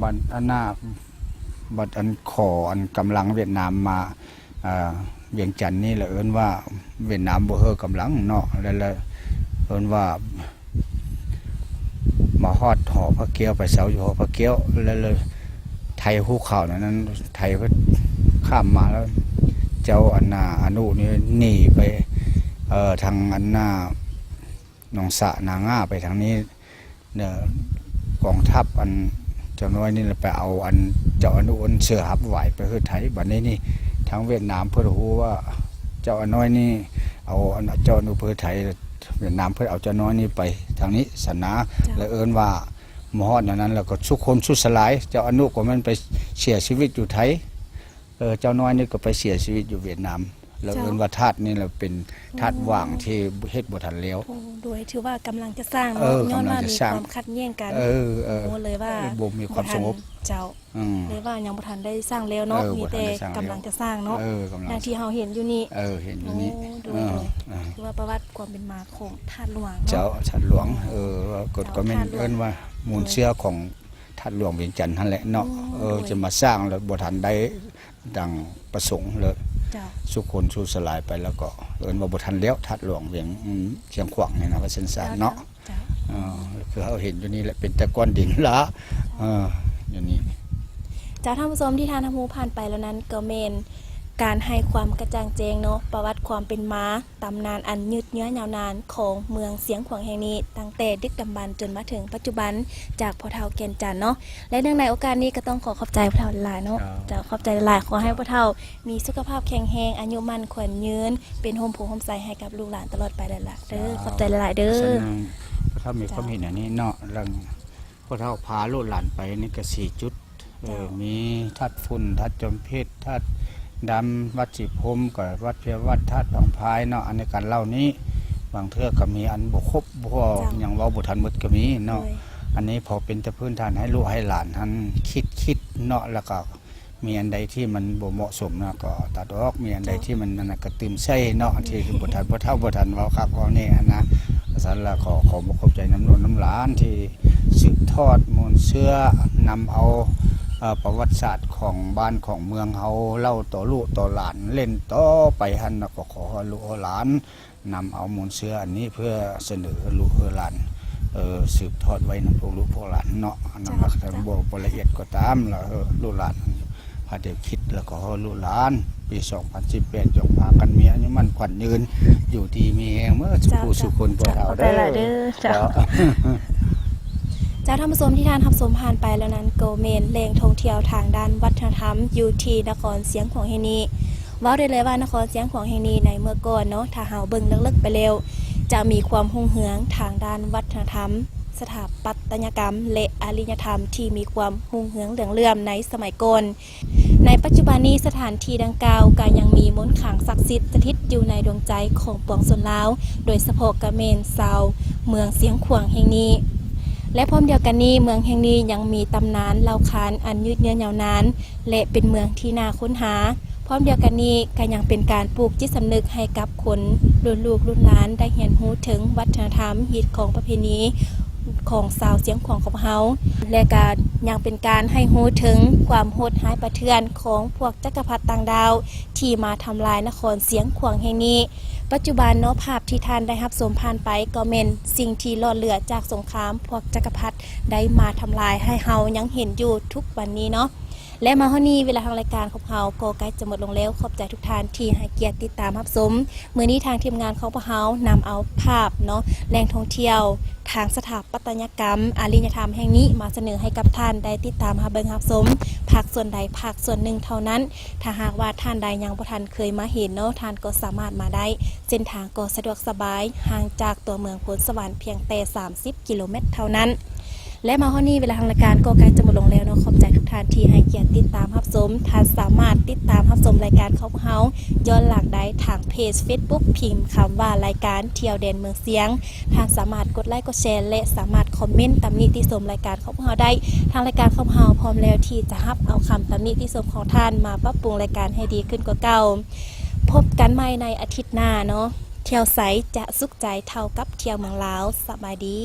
ບັດອັນນ່າ ບັດອັນຂໍອັນກຳລັງຫວຽດນາມມາ ອ່າ ວຽງຈັນນີ້ລະເອີ້ນວ່າຫວຽດນາມບໍ່ເຮີກຳລັງເນາະ ແລ້ວລະເອີ້ນວ່າມາຮອດຫໍພະແກ້ວ ໄປເຊົາຢູ່ຫໍພະແກ້ວ ແລ້ວລະໄທຮູ້ຂ່າວນັ້ນ ໄທເພິ່ນຂ້າມມາແລ້ວ ເຈົ້າອັນນ່າອະນຸນີ້ໜີໄປ ເອີ ທາງອັນນ່າໜອງສະນາງ່າໄປທາງນີ້ ເນາະ ກອງທັບອັນເຈົ້ານ້ອຍນີ້ລະໄປເອົາອັນເຈົ້າອະນຸອັນເສືອຮັບຫວາຍໄປເຮີດໄທ ບັດນີ້ນີ້ທາງຫວຽດນາມເພິ່ນຮູ້ວ່າເຈົ້າອະນ້ອຍນີ້ເອົາອັນເຈົ້າອະນຸໄປເຮີດໄທ ຫວຽດນາມເພິ່ນເອົາເຈົ້ານ້ອຍນີ້ໄປທາງນີ້ຊັ້ນນາ ເຈົ້າ ລະເອີ້ນວ່າມາຮອດແນວນັ້ນລະກໍຊຸກຄົນຊຸດສະຫຼາຍ ເຈົ້າອະນຸກໍແມ່ນໄປເສຍຊີວິດຢູ່ໄທ ເອີ ເຈົ້ານ້ອຍນີ້ກໍໄປເສຍຊີວິດຢູ່ຫວຽດນາມ ລະເອີ້ນວ່າທາດນີ້ລະເປັນທາດຫວ່າງທີ່ເຮັດບໍ່ທັນແລ້ວ ໂອ້ ໂດຍ ຖືວ່າກຳລັງຈະສ້າງເນາະ ເອີ ຍ້ອນວ່າມີຄວາມຂັດແຍ່ງກັນ ເອີ ເອີ ໂອ້ ເລີຍວ່າບໍ່ມີຄວາມສະຫງົບ ເຈົ້າ ເລີຍວ່າຍັງບໍ່ທັນໄດ້ສ້າງແລ້ວເນາະ ເອີ ມີແຕ່ກຳລັງຈະສ້າງເນາະ ເອີ ກຳລັງ ດັ່ງທີ່ເຮົາເຫັນຢູ່ນີ້ ເອີ ເຫັນຢູ່ນີ້ ໂອ້ ໂດຍ ເອີ ໂດຍ ເອີ ຖືວ່າປະຫວັດຄວາມເປັນມາຂອງທາດຫຼວງເນາະ ເຈົ້າ ທາດຫຼວງ ເອີ ກໍ ກໍແມ່ນເອີ້ນວ່າມູນເຊື້ອຂອງ ທາດຫຼວງວຽງຈັນຫັ້ນແຫຼະເນາະ. ໂອ້ ເອີ ໂດຍ ຈະມາສ້າງແລ້ວບໍ່ທັນໄດ້ດັ່ງປະສົງເລີຍ. ເຈົ້າ. ສຸຄົນສູນສະຫຼາຍໄປແລ້ວກໍເອີ້ນວ່າບໍ່ທັນແລ້ວ ທາດຫຼວງວຽງ ອືມ ຊຽງຂວາງນີ້ນະ ວ່າຊັ້ນຊະເນາະ. ເຈົ້າ. ເອີ ຄືເຮົາເຫັນຢູ່ນີ້ແຫຼະ ເປັນແຕ່ກ້ອນດິນລະ ເອີ ຢູ່ນີ້. ເຈົ້າ ທ່ານຜູ້ຊົມ ທີ່ທ່ານຮັບຮູ້ຜ່ານໄປແລ້ວນັ້ນ ກໍແມ່ນການໃຫ້ຄວາມກະຈ່າງແຈ້ງເນາະ ປະຫວັດຄວາມເປັນມາ ຕຳນານອັນຍືດເຍື້ອຍາວນານຂອງເມືອງຊຽງຂວາງແຫ່ງນີ້ ຕັ້ງແຕ່ດຶກດຳບັນຈົນມາເຖິງປັດຈຸບັນ ຈາກພໍ່ເຖົ້າແກ່ນຈັນເນາະ. ແລະ ເນື່ອງໃນໂອກາດນີ້ກໍຕ້ອງຂໍຂອບໃຈພໍ່ເຖົ້າຫຼາຍໆເນາະ. ເຈົ້າ. ເຈົ້າ ຂອບໃຈຫຼາຍໆ. ເຈົ້າ. ຂໍໃຫ້ພໍ່ເຖົ້າມີສຸຂະພາບແຂງແຮງ, ອາຍຸໝັ້ນຂວັນຍືນ, ເປັນຮົ່ມໂພຮົ່ມໄຊໃຫ້ກັບລູກຫຼານຕະຫຼອດໄປຫຼາຍໆເດີ. ເຈົ້າ. ຂອບໃຈຫຼາຍໆເດີ. ສະນັ້ນ ພໍ່ເຖົ້າມີຄວາມເຫັນ ເຈົ້າ ອັນນີ້ເນາະ ເລື່ອງພໍ່ເຖົ້າພາລູກຫຼານໄປນີ້ກໍສີ່ຈຸດ. ເອີ ເຈົ້າ. ມີທາດຝຸ່ນ, ທາດຈອມເພັດ, ທາດດຳ, ວັດສີພົມ, ກໍວັດເພຍວັດ, ທາດບາງພາຍເນາະ. ອັນໃນການເລົ່ານີ້ ບາງເທື່ອກໍມີອັນບໍ່ຄົບ ເພາະ ເຈົ້າ ຍັງເວົ້າບໍ່ທັນໝົດກໍມີເນາະ. ໂດຍ. ອັນນີ້ພໍເປັນແຕ່ພື້ນຖານໃຫ້ລູກໃຫ້ຫຼານຫັ້ນຄິດ ຄິດເນາະ ແລ້ວກໍມີອັນໃດທີ່ມັນບໍ່ເໝາະສົມນະ ກໍຕັດອອກ, ມີອັນໃດ ເຈົ້າ ທີ່ມັນອັນນັ້ນກໍຕື່ມໃສ່ເນາະ. ໂດຍ. ທີ່ບໍ່ທັນ ບໍ່ເຖົ້າບໍ່ທັນເວົ້າຄັກເວົ້າແນ່ຫັ້ນນະ. ຊັ້ນລະ ຂໍ ຂໍຂອບອົກຂອບໃຈນຳລູກນຳຫຼານທີ່ ສືບທອດມູນເຊື້ອ ນຳເອົາ ເອີ ປະຫວັດສາດຂອງບ້ານຂອງເມືອງເຮົາ ເລົ່າຕໍ່ລູກຕໍ່ຫຼານ ເລ່ນຕໍ່ໄປຫັ້ນນະ. ກໍຂໍໃຫ້ລູກໃຫ້ຫຼານນຳເອົາມູນເຊື້ອອັນນີ້ ເພື່ອສະເໜີລູກໃຫ້ຫຼານ ເອີ ສືບທອດໄວ້ນຳພວກລູກພວກຫຼານເນາະ. ອັນນັ້ນ ເຈົ້າ ລະ ເຈົ້າ ບໍ່ ບໍ່ລະອຽດກໍຕາມລະ ເອີ ລູກຫຼານ ພາດຽວຄິດ ແລ້ວກໍໃຫ້ລູກຫຼານປີສອງພັນສິບແປດ ຈົ່ງພາກັນມີອາຍຸໝັ້ນຂວັນຍືນ ຢູ່ດີມີແຮງເໝິດ ເຈົ້າ ສູ່ຜູ້ ເຈົ້າ ສູ່ຄົນ ເຈົ້າ ພໍ່ເຖົ້າເດີ. ເຈົ້າ ເຈົ້າ. ເຈົ້າ ທ່ານຜູ້ຊົມ ທີ່ທ່ານຮັບຊົມຜ່ານໄປແລ້ວນັ້ນ ກໍແມ່ນແຫຼ່ງທ່ອງທ່ຽວທາງດ້ານວັດທະນະທຳ ຢູ່ທີ່ນະຄອນຊຽງຂວາງແຫ່ງນີ້. ເວົ້າໄດ້ເລີຍວ່ານະຄອນຊຽງຂວາງແຫ່ງນີ້ໃນເມື່ອກ່ອນເນາະ ຖ້າເຮົາເບິ່ງເລິກໆໄປແລ້ວ ຈະມີຄວາມຮຸ່ງເຮືອງທາງດ້ານວັດທະນະທຳ, ສະຖາປັດຕະຍະກຳ ແລະ ອາລິຍະທຳທີ່ມີຄວາມຮຸ່ງເຮືອງເຫຼືອງເຫຼື້ອມໃນສະໄໝກ່ອນ. ໃນປັດຈຸບັນນີ້ ສະຖານທີ່ດັ່ງກ່າວກໍຍັງມີມົນຂາງສັກສິດສະຖິດຢູ່ໃນດວງໃຈຂອງປວງຊົນລາວ, ໂດຍສະເພາະກໍແມ່ນຊາວເມືອງຊຽງຂວາງແຫ່ງນີ້. ແລະ ພ້ອມດຽວກັນນີ້ ເມືອງແຫ່ງນີ້ຍັງມີຕຳນານເລົ່າຂານອັນຍືດເຍື້ອຍາວນານ ແລະ ເປັນເມືອງທີ່ໜ້າຄົ້ນຫາ. ພ້ອມດຽວກັນນີ້ກໍຍັງເປັນການປູກຈິດສຳນຶກໃຫ້ກັບຄົນລຸ້ນລູກລຸ້ນຫຼານໄດ້ຮຽນຮູ້ເຖິງວັດທະນະທຳ, ຮີດຄອງປະເພນີຂອງຊາວຊຽງຂວາງຂອງເຮົາ ແລະ ກໍຍັງເປັນການໃຫ້ຮູ້ເຖິງຄວາມໂຫດຮ້າຍປ່າເຖື່ອນຂອງພວກຈັກກະພັດຕ່າງດາວທີ່ມາທຳລາຍນະຄອນຊຽງຂວາງແຫ່ງນີ້. ປັດຈຸບັນເນາະ ພາບທີ່ທ່ານໄດ້ຮັບຊົມຜ່ານໄປ ກໍແມ່ນສິ່ງທີ່ຫຼອດເຫຼືອຈາກສົງຄາມພວກຈັກກະພັດໄດ້ມາທຳລາຍໃຫ້ເຮົາຍັງເຫັນຢູ່ທຸກວັນນີ້ເນາະ. ແລະ ມາຮອດນີ້ ເວລາທາງລາຍການຂອງເຮົາກໍໃກ້ຈະໝົດລົງແລ້ວ. ຂອບໃຈທຸກທ່ານທີ່ໃຫ້ກຽດຕິດຕາມຮັບຊົມ. ມື້ນີ້ທາງທີມງານຂອງພວກເຮົານຳເອົາພາບເນາະ ແຫຼ່ງທ່ອງທ່ຽວທາງສະຖາປັດຕະຍະກຳອາລິຍະທຳແຫ່ງນີ້ ມາສະເໜີໃຫ້ກັບທ່ານໄດ້ຕິດຕາມຮັບເບິ່ງຮັບຊົມ ພາກສ່ວນໃດພາກສ່ວນໜຶ່ງເທົ່ານັ້ນ. ຖ້າຫາກວ່າທ່ານໃດຍັງບໍ່ທັນເຄີຍມາເຫັນເນາະ ທ່ານກໍສາມາດມາໄດ້. ເສັ້ນທາງກໍສະດວກສະບາຍ, ຫ່າງຈາກຕົວເມືອງໂພນສະຫວັນພຽງແຕ່ສາມສິບກິໂລແມັດເທົ່ານັ້ນ. ແລະ ມາຮອດນີ້ ເວລາທາງລາຍການກໍໃກ້ຈະໝົດລົງແລ້ວເນາະ. ຂອບໃຈທຸກທ່ານທີ່ໃຫ້ກຽດຕິດຕາມຮັບຊົມ. ທ່ານສາມາດຕິດຕາມຮັບຊົມລາຍການຂອງພວກເຮົາຍ້ອນຫຼັງໄດ້ທາງເພຈເຟສບຸກ ພິມຄຳວ່າລາຍການທ່ຽວແດນເມືອງຊຽງ. ທ່ານສາມາດກົດໄລກ໌ ກົດແຊ ແລະ ສາມາດຄອມເມັນຕຳໜິຕິຊົມລາຍການຂອງພວກເຮົາໄດ້. ທາງລາຍການຂອງເຮົາພ້ອມແລ້ວທີ່ຈະຮັບເອົາຄຳຕຳໜິຕິຊົມຂອງທ່ານມາປັບປຸງລາຍການໃຫ້ດີຂຶ້ນກວ່າເກົ່າ. ພົບກັນໃໝ່ໃນອາທິດໜ້າເນາະ. ທ່ຽວໃສຈະສຸກໃຈເທົ່າກັບທ່ຽວເມືອງລາວ. ສະບາຍດີ.